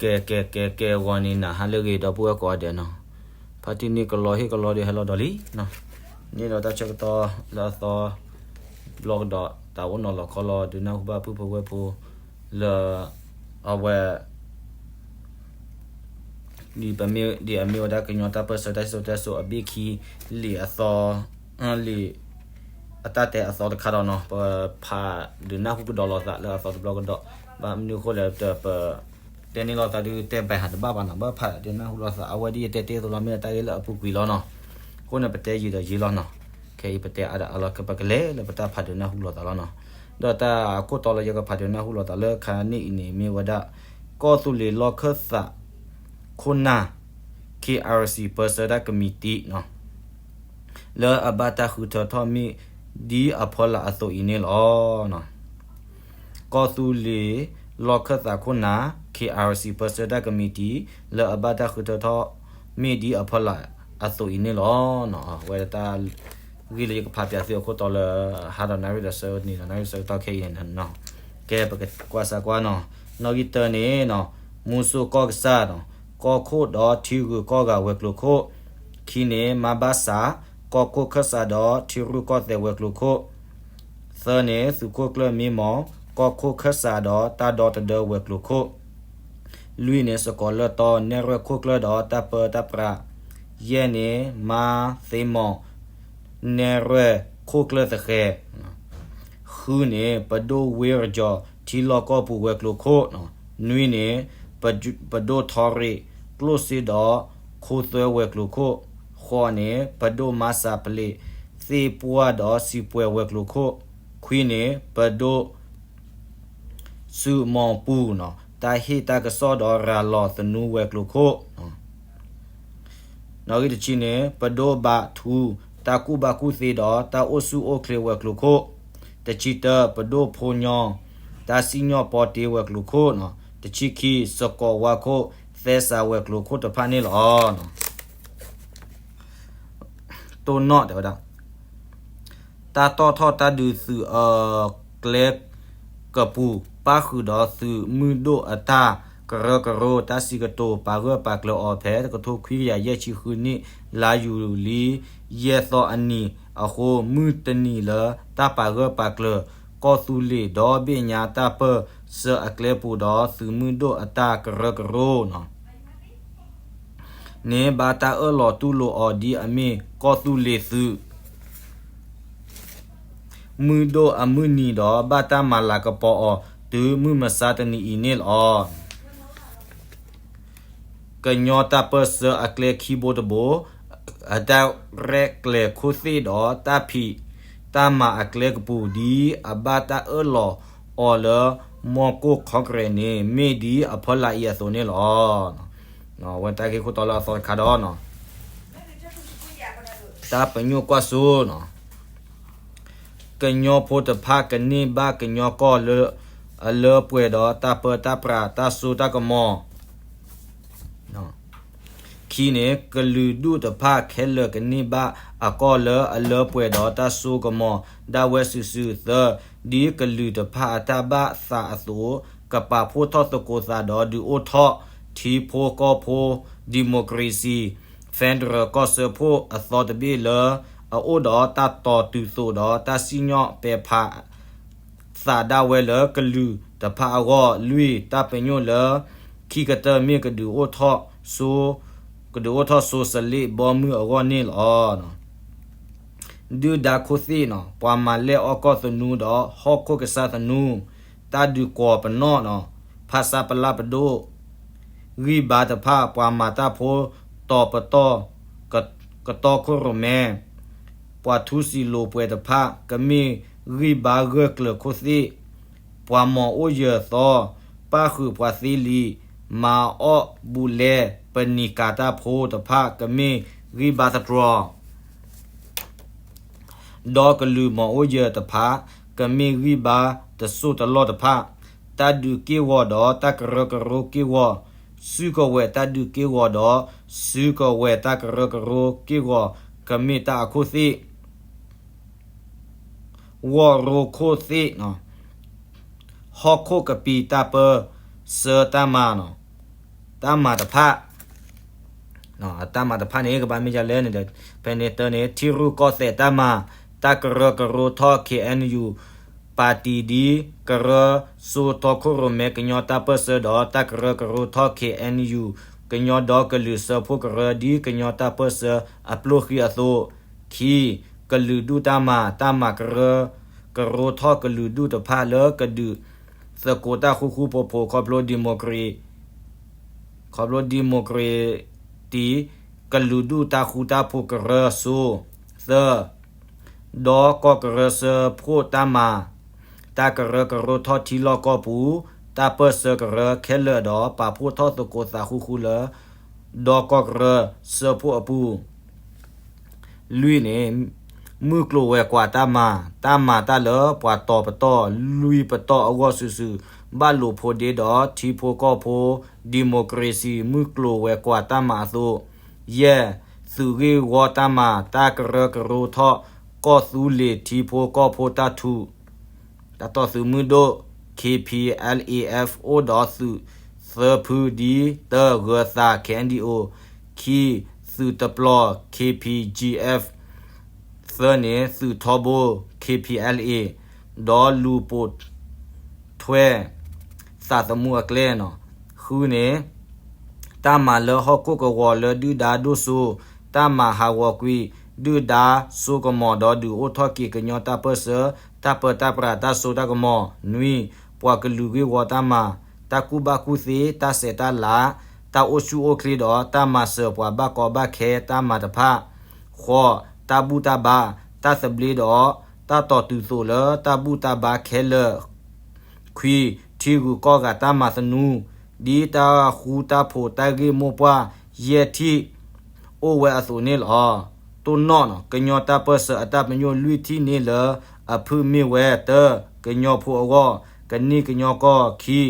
ကဲ ကဲ ကဲ ကဲ ဂီၤန့ၣ် နၤဟါလၢအဂ့ၤ ဒီပုၢ်ဝဲၢ်ကိးဂၤဒဲးနီၤ, ဖါတံၢ်န့ၣ် ကလီဟ့ၣ်ကလီဒီးဟဲလီၤဒီးလံနီၤ, န့ၣ်ဒီးတၢ်ဆၢကတီၢ်လၢအသီ ဘျီကဒီး တၢ်အိၣ်နီၤလီၤခီလီၤ ဒုးနၢ်ဟူဘၣ်ပုၢ်ဖိဝဲၢ်ဖိ လၢ အဝဲ ဒ်ပမ့ၢ် ဒ်အမ့ၢ်ဝဲဒၣ်ကညီတၢ်ပၢၢ်ဆၢတၢ်စံၣ်စိၤတဲစိၤအဘ့ၣ်ခံ လံာ်အသီ လံာ်အတၢ်တဲအသီတခါဒီးနီၤ, ပဖးဒုးနၢ်ဟူကဒီးလိာ်သးလၢအသီတဘျီကဒီး, ဘၣ်မနုၤအဃိလဲၣ် တပ တဲန့ၢ်လိာ်သးဒုးတဲဘၣ်ဟးတဘၣ်ဘၣ်နီၤ, ဘၣ်ဖးဒုးနၢ်ဟူလိာ်သး အဝဲဒ်ယတဲတ့ၢ်အသိးလီၤ မ့ၢ်တၢ်ဂ့ၢ်လၢအပူၤကွံာ်လီၤနီၤ, အဃိန့ၣ် ပတဲယံာ်ဒီးယံာ်လီၤနီၤ, ခဲအံၤပတဲအါဒၣ်အါလီၤ ပကလဲၤလၢပတၢ်ဖးဒုးနၢ်ဟူလိာ်သးလီၤနီၤ, ဒီးတၢ်ခိၣ်တီလၢယကဖးဒုးနၢ်ဟူလိာ်သးလၢခါနံၣ်အံၤန့ၣ် မ့ၢ်ဝဲဒၣ် ကီၢ်သူလ့ၤလီၢ်ခၢၣ်သး ခိၣ်နၢ် K R C ပၢဆှၢတၢ်ကမံးတံာ်နီၤ, လၢအဘၣ်တၢ်ဃုထၢထီၣ်မ့ၢ်ဒ်အဖီလာ်အသိးအံၤန့ၣ်လီၤ. ကီၢ်သူလ့ၤလီၢ်ခၢၣ်သးခိၣ်နၢ် K R C ပၢဆှၢတၢ်ကမံးတံာ် လၢအဘၣ်တၢ်ဃုထၢထီၣ်မ့ၢ်ဒ်အဖီလာ်အသိးအံၤန့ၣ်လီၤ. ဝဲဒၣ်တၢ်ဂ့ၢ်လၢယကဖးပၠးသုအခိၣ်တီလၢ ဟါဒီးနၣ်ရံၣ်ဒီးဆၢနံၤဒီးနၣ်ရံၣ်ဆၢကတီၢ်ခဲအံၤန့ၣ်နီၤ, ကဲပကကွၢ်စၢ်ကွၢ်နီၤ, နီၣ်ဂံၢ်တၢန့ၣ်နီၤ, မူစိၢ်ကီၢ်ကစၢ်နီၤ, ကီၢ်ခိၣ်ဒီးထံဂုၤကီၢ်ဂၤဝဲၤကျိၤခိၣ်, ခံန့ၣ် မါဘၣ်စး ကီၢ်ခိၣ်ခၢၣ်စးဒီးထံရူၢ်ကီၢ်သဲးဝဲၤကျိၤခိၣ်, သၢန့ၣ် သုးခိၣ်ကျၢၢ်မံမီၢ် ကီၢ်ခိၣ်ခၢၣ်စးဒီးတၢ်ဒီတဒၢဝဲၤကျိၤခိၣ်, လွံၢ်န့ၣ် စကီၤလၢၢ်တီ နဲၣ်ရွဲၣ်ခိၣ်ကျၢၢ်ဒီးတၢ်ပၢတၢ်ပြး, ယဲၢ်န့ၣ် မါသ့မီၢ် နဲၣ်ရွဲၣ်ခိၣ်ကျၢၢ်သဃဲၤ, ဃုန့ၣ် ပဒိၣ်ဝ့ရကီၤ ထံလီၢ်ကီၢ်ပူၤဝဲၤကျိၤခိၣ်, နွံန့ၣ် ပဒိၣ်ထီရ့ၣ် ကျိၣ်စ့ဒီးခိသွဲဝဲၤကျိၤခိၣ်, ဃိးန့ၣ် ပဒိၣ်မါစးပလ့း သ့ၣ်ပှၢ်ဒီးစံးပှဲၤဝဲၤကျိၤခိၣ်, ခွံန့ၣ် ပဒိၣ် စုမီၤပူၤနီၤ တၢ်ဟ့ၣ်တၢ်ကစီၣ်ဒီးရၤလီၤသနူဝဲၤကျိၤခိၣ်, နီၣ်ဂံၢ်တဆံန့ၣ် ပဒိၣ်ဘးထူ တၢ်ကူၣ်ဘၣ်ကူၣ်သ့ဒီးတၢ်အိၣ်ဆူၣ်အိၣ်ချ့ဝဲၤကျိၤခိၣ်, တဆံတၢ ပဒိၣ်ဖိညီ တၢ်စံၣ်ညီၣ်ပီတ့ဝဲၤကျိၤခိၣ်, တဆံခံ စကီၤဝါခိၣ် သဲစးဝဲၤကျိၤခိၣ်တဖၣ်န့ၣ်လီၤ. တိၢ်နီၣ်တဲဝဲဒၣ် တၢ်တီၣ်ထီၣ်တၢ်ဒုးသုးအကျဲကပူၤ ပၣ်ဃုာ်ဒီးသုးမုၢ်ဒိၣ်အတၢ်ကရၢကရိ တၢ်စံးကတိၤပာ်ဂၢၢ်ပာ်ကျၢၤအီၤဖဲ တကထိခွံကယၤယဲၢ်ဆံဃုနံၣ် လါယူၤလံ ယဲၢ်သီအနံၤအဃိ မုၢ်တနံၤလၢတၢ်ပာ်ဂၢၢ်ပာ်ကျၢၤ ကီၢ်သူလ့ၤဒီဘ့ၣ်ညါတၢ်ပၢၢ်ဆၢအကျဲပူၤဒီးသုးမုၢ်ဒိၣ်အတၢ်ကရၢကရိ န့ၣ် ဘၣ်တၢ်အၢၣ်လီၤတူၢ်လိာ်အီၤဒ်အမ့ၢ်ကီၢ်သူလ့ၤသုးမုၢ်ဒိၣ်အမုၢ်နံၤဒီး ဘၣ်တၢ်မၤလၤကပီၤအီၤတုၤမုၢ်မဆါတနံၤအံၤန့ၣ်လီၤ. ကညီတၢ်ပၢၢ်ဆၢအကျဲခံဘိတဘိ အတၢ်ရဲၣ်ကျဲၤခိၣ်သ့ၣ်ဒီးတၢ်ဖံးတၢ်မၤအကျဲကပူၤ ဒ်အဘၣ်တၢ်အၢၣ်လီၤအီၤလၢ မီၢ်ကိၢ်ခီကရဲးန့ၣ် မ့ၢ်ဒ်အဖီလာ်အံၤအသိးန့ၣ်လီၤ. ဝဲတၢ်ဂ့ၢ်ခိၣ်တီလၢအသီတခါဒီး တၢ်ပညိၣ်ကွၢ်စိနီၤ, ကညီဖိတဖၣ်ကန့ၢ်ဘၣ်ကညီကီၢ်လၢအလၢပှဲၤဒီးတၢ်ပၢတၢ်ပြးတၢ်စိတၢ်ကမီၤ, ခံန့ၣ် ကလုာ်ဒူၣ်တဖၣ်ခဲလၢာ်ကန့ၢ်ဘၣ်အကီၢ်လၢအလၢပှဲၤဒီးတၢ်စိကမီၤဒၣ်ဝဲစုာ်စုာ်, သၢ ဒ်ကလုာ်တဖၣ်အတၢ်ဘၣ်သးအသိး ကပာ်ဖှိၣ်ထီၣ်သကိးသးဒီးဒုးအိၣ်ထီၣ်ထံဖိကီၢ်ဖိ democracy federal ကီၢ်စၢဖှိၣ်အသီတဘ့ၣ်လၢ အအိၣ်ဒီးတၢ်တီၤတုၤသိးဒီးတၢ်စံၣ်ညီၣ်ပဲာ်ဖးသးဒၣ်ဝဲလၢကလုာ်တဖၣ်အဂီၢ်, လွံၢ် တၢ်ပညိၣ်လၢ ခံကတၢၢ်မ့ၢ်ကဒုးအိၣ်ထီၣ်စိ ကဒုးအိၣ်ထီၣ်စိစလ့ၣ်ဘီမုၢ်အဂီၢ်န့ၣ်လီၤ. ဒုၣ်ဒါခိၣ်သ့ၣ်နီၤ, ပှၤမၤလဲၢ်အီၣ်ကီၢ်သနူဒီးဟီၣ်ခိၣ်ကစၢ်သနူ, တၢ်ဒုးကွီၤပနီၣ်နီၤ, ဖဆပလပဒိၣ် ဂံၢ်ဘါတဖၣ် ပှၤမၤတၢ်ဖိတီၤပတီၢ် ကတီၢ်ခိၣ်ရိၣ်မဲ, ပှၤထူစံာ်လိာ်ပှဲၤတဖၣ် ကမ့ၢ်ဂံၢ်ဘါဂၢၢ်ကျၢၤခိၣ်သ့ၣ်, ပှၤမီၤအိၣ်ယၢၤသီ ပၣ်ဃုာ်ပှၤသ့လံ, မၤအီၣ်ဘူးလဲ ပနံၤကၤတၢ်ဖိတဖၣ် ကမ့ၢ်ဂံၢ်ဘါသတြီၤ ဒီးကလုာ်မီၤအိၣ်ယၢၤတဖၣ် ကမ့ၢ်ဂံၢ်ဘါတစိၢ်တလီၢ်တဖၣ်, တၢ်ဒုးက့ၢ်ဂီၤဒီးတၢ်ကရၢကရိက့ၢ်ဂီၤ, စုကဝဲၤတၢ်ဒုးက့ၢ်ဂီၤဒီး စုကဝဲၤတၢ်ကရၢကရိက့ၢ်ဂီၤ ကမ့ၢ်တၢ်အခိၣ်သ့ၣ် ဂီၢ်ရိခိၣ်သ့ၣ်, ဟီၣ်ခိၣ်ကပံာ်တၢ်ပၢၢ်ဆၢတၢ်မၤနီၤ, တၢ်မၤတဖၣ် အတၢ်မၤတဖၣ်န့ၣ် ကဘၣ်မ့ၢ်ဒ်လဲၣ်န့ၣ်ဒီး ဖဲန့ၣ်တၢန့ၣ် ထံရူၢ်ကီၢ်သဲးတၢ်မၤ တၢ်ကရၢကရိထီၣ် K N U ပၣ်တံၣ်ဒ် ကရၢစိာ်ထီၣ်ခိၣ်ရိၣ်မဲကညီတၢ်ပၢၢ်ဆၢဒီး တၢ်ကရၢကရိထီၣ် K N U ကညီဒီကလုာ်စၢဖှိၣ်ကရၢ ဒ်ကညီတၢ်ပၢၢ်ဆၢအပျိၢ်ဃံအသိး, ခံ, ကလုာ်ဒူၣ်တၢ်မၤ တၢ်မၤကရၢကရိထီၣ်ကလုာ်ဒူၣ်တဖၣ်လၢကဒုးသကိးတၢ်ဃူဃူဖိးဖိး ခီဖျိ democracy ခီဖျိ democracy ကလုာ်ဒူၣ်တၢ်ဃူတၢ်ဖိးကရၢစိၤ, သၢ, ဒီကီၢ်ကရၢစၢဖှိၣ်တၢ်မၤ တၢ်ကရၢကရိထီၣ်ထံလီၢ်ကီၢ်ပူၤ တၢ်ပၢၢ်ဆၢကရၢခဲလၢာ်ဒီး ပာ်ဖှိၣ်ထီၣ်သကိးသးဃူဃူလၢ ဒီကီၢ်ကရၢစၢဖှိၣ်အပူၤ လွံၢ်န့ၣ် မုၢ်ကျိၤဝဲၤကွာ်တၢ်မၤ, တၢ်မၤတၢ်လၢပှၤတီၤပတီၢ်လွံၢ်ပတီၢ်အဂီၢ်စုာ်စုာ် ဘၣ်လိာ်ဖိးဒ့ဒီးထံဖိကီၢ်ဖိ democracy မုၢ်ကျိၤဝဲၤကွာ်တၢ်မၤအသိး, ယဲၢ်, သုးဂ့ၢ်ဝီတၢ်မၤ တၢ်ကရၢကရိထီၣ် ကီၢ်သူလ့ၤထံဖိကီၢ်ဖိတၢ်ထူး တၢ်တီၢ်သုးမုၢ်ဒိၣ် K P L A F အိၣ်ဒီးသုးသၢဖုဒ် တၢ ဂၢၤသး K N D O, ခံ, သုးတပျီၤ K P G F, သၢန့ၣ် သုးထီဘိ K P L A ဒီးလူၤပိာ်ထွဲသးသမူအကျဲန့ၣ်, ဃုန့ၣ် တၢ်မၤလၢဟီၣ်ခိၣ်ကဝီၤလၢဒုၣ်ဒါဒိၣ်စိ, တၢ်မၤဟးဂီၤကွံာ် ဒုၣ်ဒါစိကမီၤဒီးဒုးအိၣ်ထီၣ်က့ၤကညီတၢ်ပၢၢ်ဆၢ, တၢ်ပၢတၢ်ပြးတၢ်စိတၢ်ကမီၤ, နွံ, ပှၤကလုာ်ဂ့ၢ်ဝီတၢ်မၤ, တၢ်ကူၣ်ဘၣ်ကူၣ်သ့, တၢ်ဆဲးတၢ်လၤ, တၢ်အိၣ်ဆူၣ်အိၣ်ချ့ဒီးတၢ်မၤစၢၤပှၤဘၣ်ကီဘၣ်ခဲတၢ်မၤတဖၣ်, ဃိး, တၢ်ဘူၣ်တၢ်ဘါ, တၢ်သဘျ့ဒီး တၢ်တီၤတုၤသိးလၢတၢ်ဘူၣ်တၢ်ဘါခဲလၢာ် ခွံ, ထံဂုၤကီၢ်ဂၤတၢ်မၤသနူ, ဒ်တၢ်ဃူတၢ်ဖိးတၢ်ဂ့ၢ်မိၢ်ပှၢ် ယဲၢ်ထံၣ်အိၣ်ဝဲအသိးန့ၣ်လီၤ. တိၢ်နီၣ်, ကညီတၢ်ပၢၢ်ဆၢအတၢ်ပညိၣ်လွံၢ်ထံၣ်န့ၣ်လၢအဖုၣ်မ့ၢ်ဝဲ တၢ, ကညီဖိအဂီၢ် ကန့ၢ်ကညီကီၢ်, ခံ,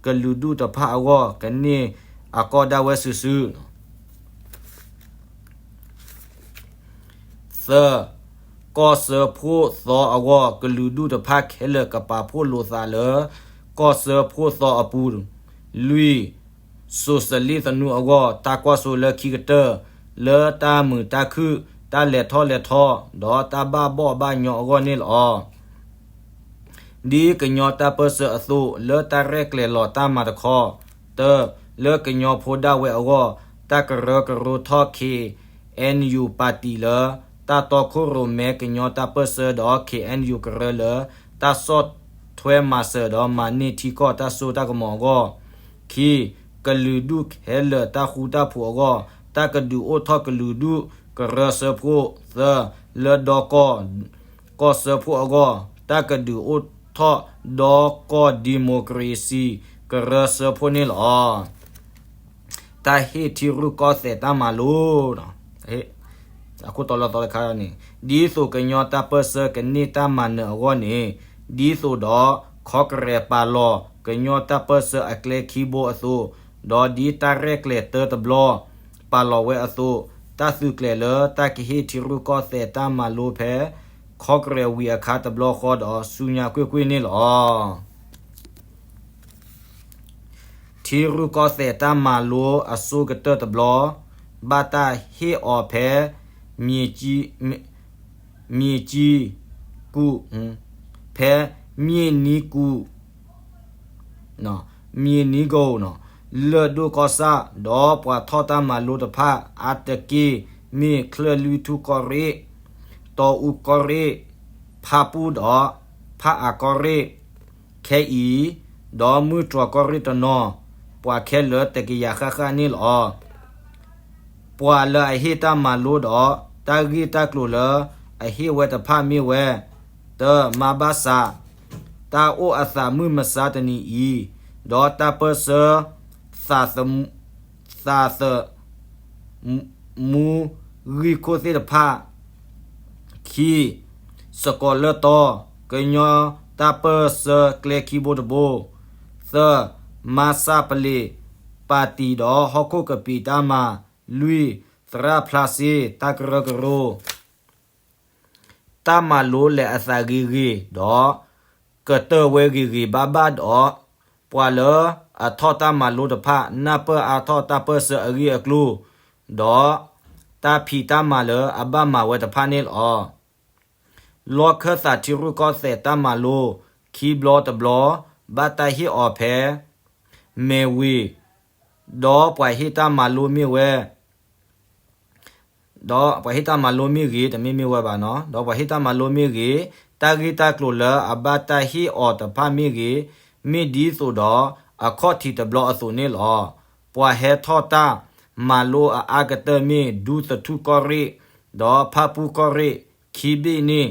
ကလုာ်ဒူၣ်တဖၣ်အဂီၢ် ကန့ၢ်အကီၢ်ဒၣ်ဝဲစုာ်စုာ် သၢ, ကီၢ်စၢဖှိၣ်သီအဂီၢ် ကလုာ်ဒူၣ်တဖၣ်ခဲလၢာ်ကပာ်ဖှိၣ်လိာ်သးလၢ ကီၢ်စၢဖှိၣ်သီအပူၤ, လွံၢ်, စိၤစလ့ၣ်သနူအဂီၢ် တၢ်ကွၢ်စိလၢခံကတၢၢ် လၢတၢ်မုာ်တၢ်ခုၣ် တၢ်လဲၤထီၣ်လဲၤထီ ဒီးတၢ်ဘၣ်ဘီၣ်ဘၣ်ညီအဂီၢ်န့ၣ်လီၤ. ဒ်ကညီတၢ်ပၢၢ်ဆၢအသိး လၢတၢ်ရဲၣ်ကျဲၤလီၤတၢ်မၤတခီ, တၢ, လၢကညီဖိဒၣ်ဝဲအဂီၢ် တၢ်ကရၢကရိထီၣ် K N U ပၣ်တံၣ်လၢ တၢ်တီခိၣ်ရိၣ်မဲကညီတၢ်ပၢၢ်ဆၢဒီး K N U ကရၢလၢ တၢ်ဆီၣ်ထွဲမၤစၢၤဒီးမၤန့ၢ်ထံကီၢ်တၢ်စိတၢ်ကမီၤအဂီၢ်, ခံ, ကလုာ်ဒူၣ်ခဲလၢာ်တၢ်ဃူတၢ်ဖိးအဂီၢ် တၢ်ကဒုးအိၣ်ထီၣ်ကလုာ်ဒူၣ်ကရၢစၢဖှိၣ်, သၢ, လၢဒီကီၢ် ကီၢ်စၢဖှိၣ်အဂီၢ် တၢ်ကဒုးအိၣ်ထီၣ်ဒီကီၢ် democracy ကရၢစၢဖှိၣ်န့ၣ်လီၤ. တၢ်ဟ့ၣ်ထံရူၢ်ကီၢ်သဲးတၢ်မၤလိ အခိၣ်တီလီၤသီတခါန့ၣ် ဒ်သိးကညီတၢ်ပၢၢ်ဆၢကန့ၢ်တၢ်မၤနၢၤအဂီၢ်န့ၣ်, ဒ်သိးဒီး ခီကရဲးပာ်လီၤကညီတၢ်ပၢၢ်ဆၢအကျဲခံဘိအသိး, ဒီးဒ်တၢ်ရဲၣ်ကျဲၤတၢတဘျီ ပာ်လီၤဝဲအသိး, တၢ်သုးကျဲၤလၢတၢ်ကဟ့ၣ်ထံရူၢ်ကီၢ်သဲးတၢ်မၤလိဖဲ ခီကရဲးဝံၤအခါတဘျီဃီဒီးဆူညါကွ့ၢ်ကွ့ၢ်န့ၣ်လီၤ. ထံရူၢ်ကီၢ်သဲးတၢ်မၤလိအဆိကတၢၢ်တဘျီ ဘၣ်တၢ်ဟ့ၣ်အီၤဖဲ မ့ၢ်ကံ မ့ၢ်ကံကူၣ် ဖဲမ့ၢ်နံကူၣ် မ့ၢ်နံကူၣ် လၢၢ်ဒိၣ်ကီၢ်ဆၣ် ဒီးပှၤထီၣ်တၢ်မၤလိတဖၣ် အါတက့ၢ်မ့ၢ်ချၢၣ်လွံၢ်ထူၣ်ကီၢ်ရ့ၣ်, တီအူကီၢ်ရ့ၣ်, ဖၣ်ပူၣ်ဒီး ဖၣ်အါကီၢ်ရ့ၣ်, ခဲအံၤ, ဒီးမုၢ်တြီၢ်ကီၢ်ရ့ၣ်တနီၤ, ပှၤခဲလၢာ်တကယၤဃၣ်ဃၣ်န့ၣ်လီၤ. ပှၤလၢအဟ့ၣ်တၢ်မၤလိဒီး တၢ်ဂ့ၢ်တၢ်ကျိၤလၢအဟ့ၣ်ဝဲတဖၣ်မ့ၢ်ဝဲ, တၢ မၤဘၣ်ဆး တၢ်အိၣ်အသးမုၢ်မဆါတနံၤအံၤ, ဒီးတၢ်ပၢၢ်ဆၢ သးသမူ ဂံၢ်ခိၣ်သ့ၣ်တဖၣ်, ခံ, စကီၤလၢၢ်တီ, ကညီတၢ်ပၢၢ်ဆၢကျဲခံဘိတဘိ, သၢ, မၤစၢ်ပလ့း ပၣ်တံၣ်ဒီးဟီၣ်ခိၣ်ကပံာ်တၢ်မၤ, လွံၢ်, သရၣ်ဖျါစ့ တၢ်ကရၢကရိ တၢ်မၤလိလဲၤအသးဂ့ၤဂ့ၤဒီး ကတၢၢ်ဝဲဂ့ၤဂ့ၤဘၣ်ဘၣ်ဒီး ပှၤလၢအထီၣ်တၢ်မၤလိတဖၣ် နၢ်ပၢၢ်အါထီၣ်တၢ်ပၢၢ်ဆၢအဂ့ၢ်အကျိၤ, ဒီးတၢ်ဖံးတၢ်မၤလၢအဘၣ်မၤဝဲတဖၣ်န့ၣ်လီၤ. လီၢ်ခၢၣ်သးထံရူၢ်ကီၢ်သဲးတၢ်မၤလိ ခံဘျီတဘျီ ဘၣ်တၢ်ဟ့ၣ်အီၤဖဲ မဲၢ်ဝ့ၤ, ဒီးပှၤဟ့ၣ်တၢ်မၤလိမ့ၢ်ဝဲ ဒီးပှၤဟ့ၣ်တၢ်မၤလိမ့ၢ်ဂ့ၤ, တမ့ၢ်မ့ၢ်ဝဲဘၣ်နီၤ, ဒီးပှၤဟ့ၣ်တၢ်မၤလိမ့ၢ်ဂ့ၤ, တၢ်ဂ့ၢ်တၢ်ကျိၤလၢအဘၣ်တၢ်ဟ့ၣ်အီၤတဖၣ်မ့ၢ်ဂ့ၤ, မ့ၢ်ဒ်သိးဒီး အခီၣ်ထံးတဘျီအသိးန့ၣ်လီၤ. ပှၤဟဲထီၣ်တၢ်မၤလိအအါကတၢၢ်မ့ၢ် ဒူသထူၣ်ကီၢ်ရ့ၣ်, ဒီးဖၣ်ပူၣ်ကီၢ်ရ့ၣ် ခံဘ့ၣ်န့ၣ်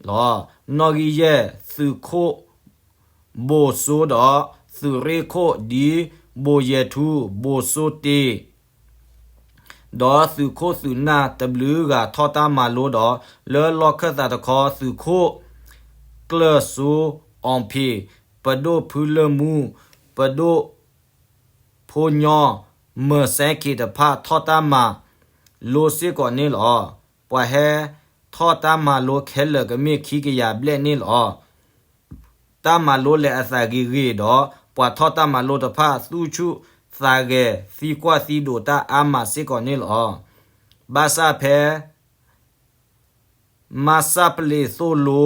လီၤ. နီၣ်ဂံၢ်ယဲၢ် သုးခိၣ် ဘိၣ်စိဒီး သုးရ့ၣ်ခိၣ် ဒ်ဘိၣ်ယဲၢ်ထူ ဘိၣ်စိတ့ ဒီးသုးခိၣ်သုးနၢ်တဘျုးဂၤထီၣ်တၢ်မၤလိဒီး လၢလီၢ်ခၢၣ်သးတခီ သုးခိၣ် ကျၢၢ်စိအီၣ်ဖ့ၣ်, ပဒိၣ်ဖုလၢၢ်မူ, ပဒိၣ် ဖိညီ, မၢၤစဲခ့းတဖၣ်ထီၣ်တၢ်မၤလိစ့ၢ်ကီးန့ၣ်လီၤ. ပှၤဟဲထီၣ်တၢ်မၤလိခဲလၢာ်ကမ့ၢ်ခံကယၤဘျဲၣ်န့ၣ်လီၤ. တၢ်မၤလိလဲၤအသးဂ့ၤဂ့ၤဒီး ပှၤထီၣ်တၢ်မၤလိတဖၣ် သူၣ်ဆူၣ်သးဂဲၤ သံကွၢ်သံဒိးတၢ်အါမးစ့ၢ်ကီးန့ၣ်လီၤ. ဘၣ်ဆၣ်ဖဲ မၤစၢ်ပလ့းသိၣ်လိ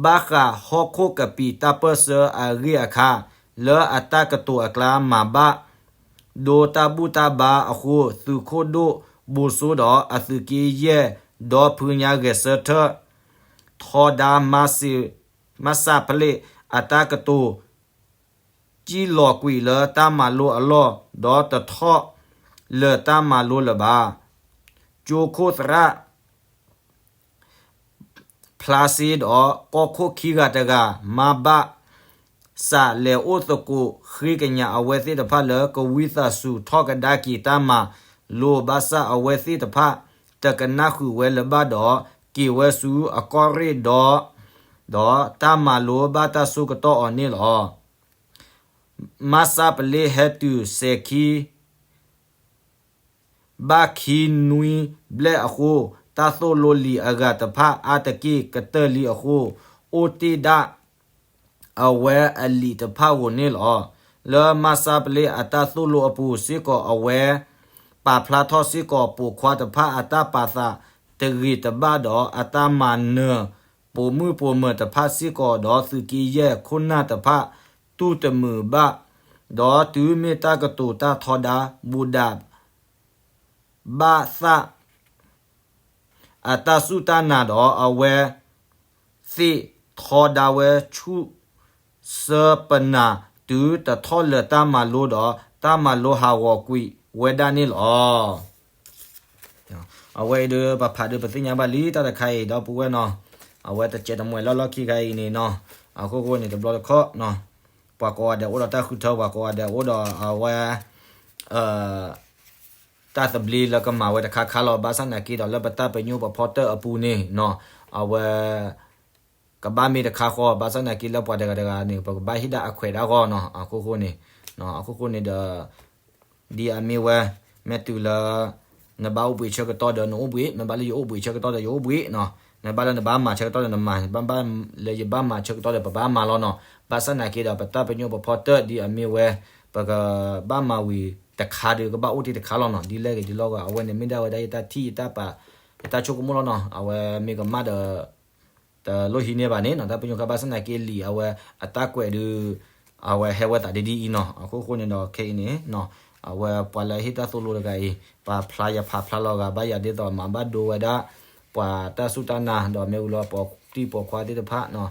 ဘၣ်ဃးဟီၣ်ခိၣ်ကပံာ်တၢ်ပၢၢ်ဆၢအဂ့ၢ်အခါ လၢအတၢ်ကတိၤအကျါ မၤဘၣ်ဒိတၢ်ဘူၣ်တၢ်ဘါအဃိ သုးခိၣ်ဒိၣ်ဘိၣ်စိဒီးအသုးက့ယဲၢ် ဒီဖုညါဂဲၤဆၢထၢၣ် ထီဒါ မၤစၢ်ပလ့းအတၢ်ကတိၤ စံၣ်လီၤကွံာ်လၢတၢ်မၤလိအလီၢ် ဒီးတထီၣ်လၢာ်တၢ်မၤလိလၢၤဘၣ်. ကၠိခိၣ်သရၣ် ဖျါစ့ဒီး ကီၢ်ခိၣ်ခံဂၤတဂၤ မၤဘၣ်စးလဲၤအိၣ်သကိးဃ့ကညးအဝဲသ့ၣ်တဖၣ်လၢ ကဝံသးစူၤထီၣ်ကဒါက့ၤတၢ်မၤလိ ဘၣ်ဆၣ်အဝဲသ့ၣ်တဖၣ် တကနၣ်ဃုာ်ဝဲလၢၤဘၣ်ဒီး က့ၤဝဲဆူအကီၢ်ရ့ၣ်ဒီး ဒီးတၢ်မၤလိဘၣ်တၢ်ဆိကတီၢ်အီၤန့ၣ်လီၤ. မၤစၢ်ပလ့းဟဲတုၤစဲၤခံ ဘၣ်ခံနွံဘျဲၣ်အဃိ, တၢ်သိၣ်လိလံာ်အဂၤတဖၣ်အါတက့ၢ်ကတၢၢ်လံအဃိ, အိၣ်တ့ၢ်ဒၣ်အဝဲအလံာ်တဖၣ်ဧိၤန့ၣ်လီၤ. လၢမၤစၢ်ပလ့းအတၢ်သိၣ်လိအပူၤစ့ၢ်ကီး အဝဲပာ်ဖျါထီၣ်စ့ၢ်ကီး ပိာ်ခွါတဖၣ်အတၢ်ပာ်သးတဂ့ၤတဘၣ်ဒီး အတၢ်မၤနၢၤပိာ်မုၣ်ပိာ်မၢၤတဖၣ်စ့ၢ်ကီး ဒီးသုးက့ယဲၢ်ခိၣ်နၢ်တဖၣ် တူၢ်တမုာ်ဘၣ်, ဒီးတုၤမ့ၢ်တၢ်ကတိၤတၢ်ထီဒါ ဘူးဒး ဘၣ်သၣ် အတၢ်စူၢ်တၢ်နာ်ဒီး အဝဲသ့ၣ်ထီဒါဝဲဆူၣ် စၢပနၢ် တုၤတထီၣ်လၢာ်တၢ်မၤလိဒီး တၢ်မၤလိဟးဂီၤကွံာ်ဝဲဒၣ်န့ၣ်လီၤ. အဝဲအံၤဒီး ပဖးဒီးပသ့ၣ်ညါဘၣ်လံတၢ်တခါအံၤ ဒီပုၢ်ဝဲၢ်နီၤ, အဝဲတစဲးတမှဲာ်လၢလီၢ်ခံခါအံၤန့ၣ်နီၤ, အခိၣ်ဃိန့ၣ် တဘျီတခီၣ်နီၤ, ပှၤကိးဂၤဒဲးအိၣ်ဒီးတၢ်ဃုထၢ ပှၤကိးဂၤဒဲးအိၣ်ဒီးအဝဲ တၢ်သဘျ့လၢကမၤဝဲတခါခါလီၤ. ဘၣ်ဆၣ်သနာ်က့ဒီး လၢပတၢ်ပညိၣ်ပဖီတၢၣ်အပူၤန့ၣ်နီၤ, အဝဲ ကဘၣ်မ့ၢ်တခါဃီ, ဘၣ်ဆၣ်သနာ်က့လၢပှၤတဂၤတဂၤန့ၣ် ပကဘၣ်ဟ့ၣ်ဒၣ်အခွဲးဒၣ်အဂီၢ်နီၤ, အခိၣ်ဃိန့ၣ်, အခိၣ်ဃိန့ၣ်ဒီး ဒ်အမ့ၢ်ဝဲ, မ့ၢ်တုၤလၢ နဘၣ်အိၣ်ဘှံးဆၢကတီၢ်ဒီးနအိၣ်ဘှံး, မ့ၢ်ဘၣ်လၢယအိၣ်ဘှံးဆၢကတီၢ်ဒီးယအိၣ်ဘှံးနီၤ, မ့ၢ်ဘၣ်လၢနဘၣ်မၤဆၢကတီၢ်ဒီးနမၤ, ဘၣ်ဘၣ်လၢယဘၣ်မၤဆၢကတီၢ်ဒီးပဘၣ်မၤလီၤနီၤ. ဘၣ်ဆၣ်သနာ်က့ဒီး ပတၢ်ပညိၣ်ပဖီတၢၣ်ဒ်အမ့ၢ်ဝဲ, ပကဘၣ်မၤဝံၤတခါဒီး ကဘၣ်အိၣ်တ့ၢ်တခါလီၤနီၤ. ဒ်လဲၣ်ဂ့ၤဒ်လဲၣ်ဂ့ၤ အဝဲန့ၣ်မ့ၢ်ဒၣ်ဝဲဒၣ်ယတၢ်ထံၣ်ယတၢ်ပာ်, ယတၢ်ဆိကမိၣ်လီၤနီၤ. အဝဲမ့ၢ်ကမၣ်ဒီး တလိၣ်ဟံးန့ၢ်ဘၣ်န့ၣ်နီၤ, တၢ်ပညိၣ်ခါ ဘၣ်ဆၣ်သနာ်က့လံာ်အဝဲအတၢ်ကွဲးဒီး အဝဲဟဲဝဲသးဒ်ဒ်အံၤနီၤ. အခိၣ်ဃိန့ၣ်ဒီးခဲအံၤန့ၣ်, အဝဲပှၤလၢအဟ့ၣ်တၢ်သိၣ်လိတဂၤအံၤ ပာ်ဖျါယဖးဖျါလီၤဂာ်ဘၣ်ယၤဒ်သိး မၤဘၣ်ဒိဝဲဒၣ် ပှၤတၢ်စူၢ်တၢ်နာ် ဒီးမ့ၢ်ဝံၤလီၤ ပှၤတံၤပိာ်ခွါသ့ၣ်တဖၣ်နီၤ,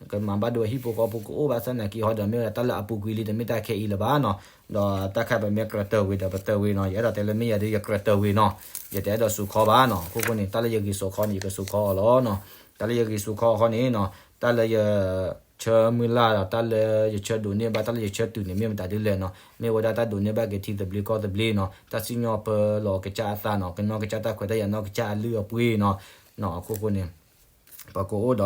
ကမၤဘၣ်ဒိဟံၣ်ဖိဃီဖိကအိၣ်ဘၣ်ဆၣ်သနာ်က့ဟီဒီး မ့ၢ်ဝဲဒၣ်တၢ်လၢအပူၤကွံာ်လံ တမ့ၢ်တၢ်ခဲအံၤလၢၤဘၣ်နီၤ. ဒီးတၢ်ခါပမ့ၢ်ကြၢးတၢၢ်ဝံၤဒီးပတၢၢ်ဝံၤနီၤ, ယအဲၣ်ဒိးတဲလၢမ့ၢ်ယၤဒီးယကြၢးတၢၢ်ဝံၤနီၤ, ယတအဲၣ်ဒိးစူးခီဘၣ်နီၤ. အခိၣ်ဃိန့ၣ် တၢ်လၢယဂ့ၤစိာ်ခီန့ၣ် ယကစူးခီအီၤလီၤနီၤ. တၢ်လၢယဂ့ၤစိာ်ခီအဃိန့ၣ်နီၤ, တၢ်လၢယဆၢမုၢ်လၢ်ဒီး တၢ်လၢယဆၢဒိးန့ၢ်ဘၣ် တၢ်လၢယဆၢတုၤန့ၣ် မ့ၢ်မတၤဒ်လဲၣ်နီၤ, မ့ၢ်ဝဲဒၣ်တၢ်ဒိးန့ၢ်ဘၣ်က့ၤထံသဘျ့ကီၢ်သဘျ့နီၤ, တၢ်စံၣ်ညီၣ်ပၢလီၤကစၢ်အသးနီၤ, ကနီၢ်ကစၢ်တၢ်ခွဲးတၢ်ယာ် နီၢ်ကစၢ်အလုၢ်အပှ့ၤနီၤ. အခိၣ်ဃိန့ၣ် ပကအိၣ်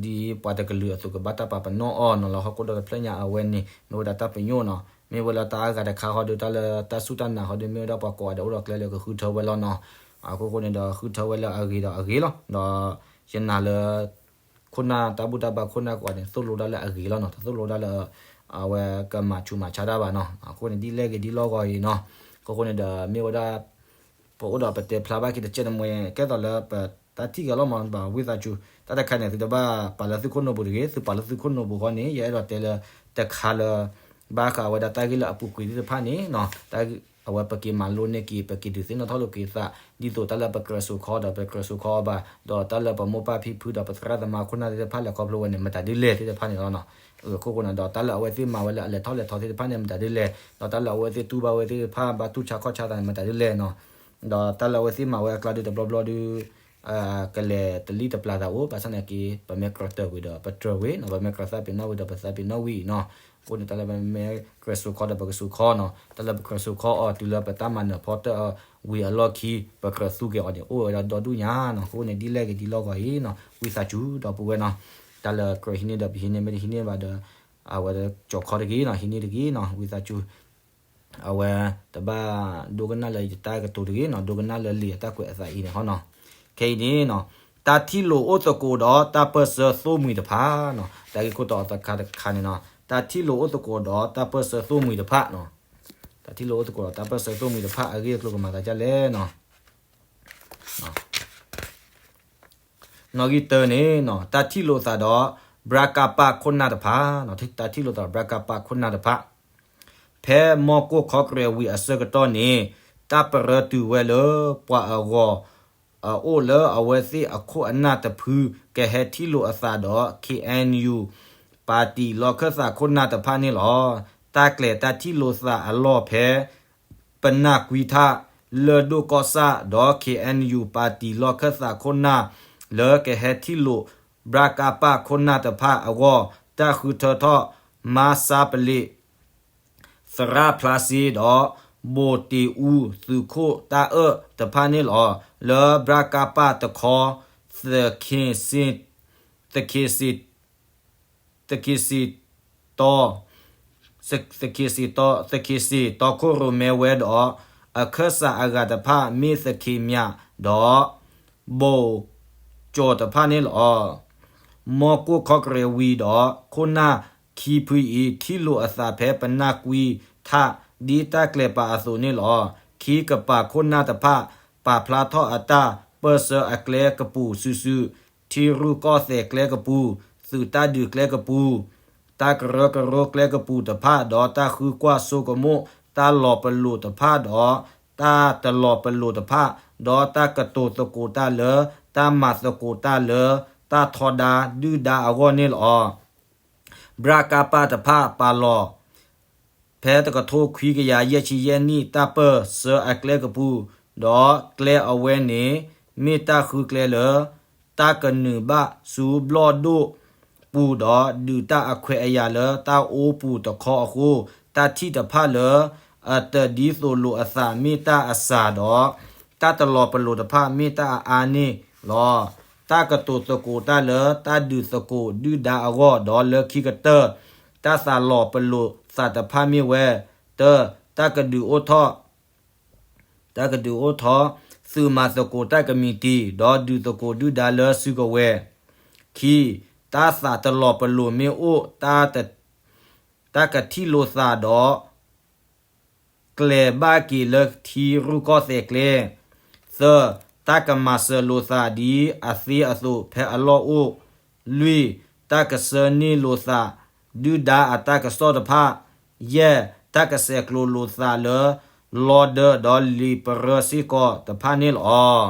ဒီး ဒ်ပှၤတကလုာ်အသိး ကဘၣ်တၢ်ပာ်ပနီၣ်အီၤနီၤ, လၢဟီၣ်ခိၣ်ဒီတဖျၢၣ်ညါအဝဲန့ၣ် မ့ၢ်ဝဲဒၣ်တၢ်ပညိၣ်နီၤ. မ့ၢ်ဝဲလၢတၢ်အါဂၤတခါဃီဒီး တၢ်လၢတၢ်စူၢ်တၢ်နာ်ဃီဒီး မ့ၢ်ဝဲဒၣ်ပှၤကိးဂၤဒဲးအိၣ်ဒီးကျဲလၢကဃုထၢဝဲလီၤနီၤ. အခိၣ်ဃိန့ၣ်ဒီး ဃုထၢဝဲလၢအဂ့ၤဒီးအဂ့ၤလီၤ. ဒီးယနာ်လၢ ခိၣ်နၢ်တၢ်ဘူၣ်တၢ်ဘါခိၣ်နၢ်ကိးဂၤန့ၣ် သိၣ်လိဒၣ်လၢအဂ့ၤလီၤနီၤ, တသိၣ်လိဒၣ်လၢ အဝဲကမၤဆူးမၤဆါတၢ်ဘၣ်နီၤ. အဃိန့ၣ်ဒ်လဲၣ်ဂ့ၤဒ်လဲၣ်ဂ့ၤအံၤနီၤ, အဃိန့ၣ်ဒီးမ့ၢ်ဝဲဒၣ် ပအိၣ်ဒီးပတဲဖျါဘၣ်က့ၤတကဲးတမှဲၤ ကဲသိးလၢပတၢ်ထံၣ်က့ၤလီၤမး ဘၣ်ဝံသးစူၤ တၢ်တခါန့ၣ် သုတဘၣ်ပာ်လၢသုခိၣ်နူာ်ပူၤတဂ့ၤ, သုပာ်လၢသုခိၣ်နူာ်ပူၤဃီန့ၣ် ယအဲၣ်ဒိးတဲလၢ တခါလၢ ဘၣ်ဃးဝဲဒၣ်တၢ်ဂ့ၢ်လၢအပူၤကွံာ်သ့ၣ်တဖၣ်န့ၣ်နီၤ, အဝဲပက့ၤမၤလိန့ၢ်က့ၤ ပက့ၤဒုးသ့ၣ်နီၣ်ထီၣ်လိာ်က့ၤသး ဒ်သိးတၢ်လၢပကြၢးစိာ်ခီဒီးပကြၢးစိာ်ခီအီၤဘၣ်, ဒီးတၢ်လၢပမိၢ်ပၢ်ဖံဖုဒီးပသရၣ်သမါခိၣ်နၢ်သ့ၣ်တဖၣ်လဲၤခီဖျိဝဲန့ၣ် မတၤဒ်လဲၣ်သ့ၣ်တဖၣ်န့ၣ်လီၤ. အဃိဃိန့ၣ် ဒီးတၢ်လၢအဝဲသ့ၣ်မၤဝဲလၢအလဲၤထီၣ်လဲၤထီသ့ၣ်တဖၣ်န့ၣ် မတၤဒ်လဲၣ်, ဒီးတၢ်လၢအဝဲသ့ၣ်တူၢ်ဘၣ်ဝဲသ့ၣ်တဖၣ် ဘၣ်တူၢ်ဆါခီၣ်ဆါသးန့ၣ် မတၤဒ်လဲၣ်နီၤ, ဒီးတၢ်လၢအဝဲသ့ၣ်မၤဝဲအကျါဒုးတဘျီဘျီဒုး ကလဲၤတလံၣ်တပျၢ်သးအိၣ်, ဘၣ်ဆၣ်သနာ်က့ ပမ့ၢ်ကြၢးတၢၢ်ဝံၤဒီးပတၢၢ်ဝံၤနီၤ, ပမ့ၢ်ကြၢးသးပ့ၤနီၣ်ဝံၤဒီးပသးပ့ၤနီၣ်ဝံၤနီၤ. အဃိန့ၣ် တၢ်လၢပမ့ၢ်ကြၢးစိာ်ခီဒီးပကစိာ်ခီနီၤ, တၢ်လၢပကြၢးစိာ်ခီအီၤတုၤလၢပတၢ်မၤနၢၤဖီတၢၢ်ဝံၤအလီၢ်ခံ ပကြၢးသူက့ၤအီၤန့ၣ် အိၣ်ဝဲဒၣ်ဒီဒူၣ်ညါနီၤ. အဃိန့ၣ်ဒ်လဲၣ်ဂ့ၤဒ်လဲၣ်ဂ့ၤအံၤနီၤ, ဝံသးစူၤဒီပုၢ်ဝဲၢ်နီၤ, တၢ်လၢကြၢးဟံးန့ၢ်ဒီးပဟံးန့ၢ် မ့ၢ်တဟံးန့ၢ်ဘၣ်ဒီး အဝဲကၠီၤခီတဂ့ၤနီၤ, ဟံးန့ၢ်တဂ့ၤနီၤ, ဝံသးစူၤ အဝဲတဘၣ်ဒိကနၣ်လၢယတၢ်ကတိၤတဂ့ၤနီၤ, ဒိကနၣ်လၢလံာ်အတၢ်ကွဲးအသးအံၤန့ၣ်ဟီနီၤ. ခဲအံၤန့ၣ်နီၤ, တၢ်ထံၣ်လိာ်အိၣ်သကိးဒီးတၢ်ပၢၢ်ဆၢသိၣ်မှံၤတဖၣ်နီၤ, တၢ်ဂ့ၢ်ခိၣ်တီအသီတခါန့ၣ်နီၤ, တၢ်ထံၣ်လိာ်အိၣ်သကိးဒီးတၢ်ပၢၢ်ဆၢသိၣ်မှံၤတဖၣ်နီၤ, တၢ်ထံၣ်လိာ်အိၣ်သကိးဒီးတၢ်ပၢၢ်ဆၢသိၣ်မှံၤတဖၣ်အဂ့ၢ်အကျိၤကမၤသးဒ်လဲၣ်နီၤ. နီၣ်ဂံၢ်တၢန့ၣ်နီၤ, တၢ်ထံၣ်လိာ်သးဒီး ဘြၣ်ကၣ်ပၣ်ခိၣ်နၢ်တဖၣ်, တၢ်ထံၣ်လိာ်သးဒီးဘြၣ်ကၣ်ပၣ်ခိၣ်နၢ်တဖၣ်, ဖဲမီၢ်ကိၢ်ခီကရဲးဝံၤအဆၢကတီၢ်န့ၣ် တၢ်ပရၢတုၤဝဲလၢပှၤအဂီၢ် အအိၣ်လၢအဝဲသ့ၣ်အခိၣ်အနၢ်တဖု ကဟဲထံၣ်လိာ်အသးဒီး ခ့ၣ်အဲၣ်ယူၣ် ပၣ်တံၣ်လီၢ်ခၢၣ်သးခိၣ်နၢ်တဖၣ်န့ၣ်လီၤ. တၢ်ကျဲၤတၢ်ထံၣ်လိာ်သးအလီၢ်ဖဲ ပနၢ်ကွံထၣ် လၢၢ်ဒိၣ်ကီၢ်ဆၣ် ဒီး ခ့ၣ်အဲၣ်ယူၣ် ပၣ်တံၣ်လီၢ်ခၢၣ်သးခိၣ်နၢ် လၢကဟဲထံၣ်လိာ် ဘြၣ်ကၣ်ပၣ်ခိၣ်နၢ်တဖၣ်အဂီၢ် တၢ်ဃုထၢထီၣ် မါဆါပလ့း သရၣ်ဖျါစ့ဒီး ဘိၣ်တ့ၢ်အူ သုးခိၣ်တၢ်အၢၣ်တဖၣ်န့ၣ်လီၤ. လၢဘြၣ်ကၣ်ပၣ်တခီ သခ့ၣ်စ့ၣ် သခ့ၣ်စ့ၣ်တီ သခ့ၣ်စ့ၣ်တီ သခ့ၣ်စ့ၣ်တီခိၣ်ရိၣ်မဲဝဲဒီး အခၢၣ်စးအဂၤတဖၣ် မ့ၢ်သခ့ၣ်မၠးဒီး ဘိၣ်ကၠီၣ်တဖၣ်န့ၣ်လီၤ. မီၢ်ကိၢ်ခီကရဲးဝံၤဒီး ခိၣ်နၢ်ခံဖုအံၤ ထံၣ်လိာ်အသးဖဲပနၢ်ကွံထၣ် ဒ်တၢ်ကျဲၤပာ်အသိးန့ၣ်လီၤ. ခံကပၤခိၣ်နၢ်တဖၣ် ပာ်ဖျါထီၣ်အတၢ်ပၢၢ်ဆၢအကျဲကပူၤစုာ်စုာ် ထံရူၢ်ကီၢ်သဲးကျဲကပူၤ, သုးတၢ်ဒုးကျဲကပူၤ, တၢ်ကရၢကရိကျဲကပူၤတဖၣ် ဒီးတၢ်ဃုကွၢ်ဆိကမိၣ် တၢ်လီၤပလိာ်တဖၣ်ဒီး တၢ်တလီၤပလိာ်တဖၣ်, ဒီးတၢ်ကတိၤသကိးတၢ်လၢ တၢ်မၤသကိးတၢ်လၢ တၢ်ထီဒါဒုၣ်ဒါအဂီၢ်န့ၣ်လီၤ. ဘြၣ်ကၣ်ပၣ်တဖၣ်ပာ်လီၤ ဖဲတကထိခွံကယၤယဲၢ်ဆံယဲၢ်နံၣ် တၢ်ပၢၢ်ဆၢအကျဲကပူၤ, ဒီးကျဲအဝဲန့ၣ် မ့ၢ်တၢ်ဃုကျဲလၢ တၢ်ကနုာ်ဘၣ်ဆူဘျီၣ်ဒိၣ်ပူၤဒီး ဒုးတၢ်အခွဲးအယာ်လၢတၢ်အိပူၤတခီအဃိ, တၢ်ထံၣ်တဖၣ်လၢ အတၢ်ဒ်သိးလိာ်အသး မ့ၢ်တၢ်အစှၤဒီး တၢ်တလီၤပလိာ်တဖၣ် မ့ၢ်တၢ်အအါန့ၣ်လီၤ. တၢ်ကတိၤသကိးတၢ်လၢ တၢ်ဒုးသကိးဒုၣ်ဒါအဂီၢ်, ဒီးလၢခံကတၢၢ် တၢ်သးလီၤပလိာ်သးတဖၣ်မ့ၢ်ဝဲ, တၢ, တၢ်ကဒုးအိၣ်ထီၣ် တၢ်ကဒုးအိၣ်ထီၣ် သုးမၤသကိးတၢ်ကမံးတံာ် ဒီးဒုးသကိးဒုၣ်ဒါလၢစုကဝဲၤ, ခံ, တၢ်သးတလီၤပလိာ်မ့ၢ်အိၣ် တၢ်ကထံၣ်လိာ်သးဒီး ကျဲၤဘၣ်က့ၤလၢထံရူၢ်ကီၢ်သဲးကျဲ, သၢ, တၢ်ကမၤစၢၤလိာ်သးဒ်အသ့အသိးဖဲအလီၢ်အိၣ်, လွံၢ်, တၢ်ကဆှၢန့ၢ်လိာ်သး ဒုၣ်ဒါအတၢ်ကစီၣ်တဖၣ်, ယဲၢ်, တၢ်ကဆဲးကျိးလိာ်သးလၢ လီဒၢဒီးလံာ်ပရၢစ့ၢ်ကီးတဖၣ်န့ၣ်လီၤ.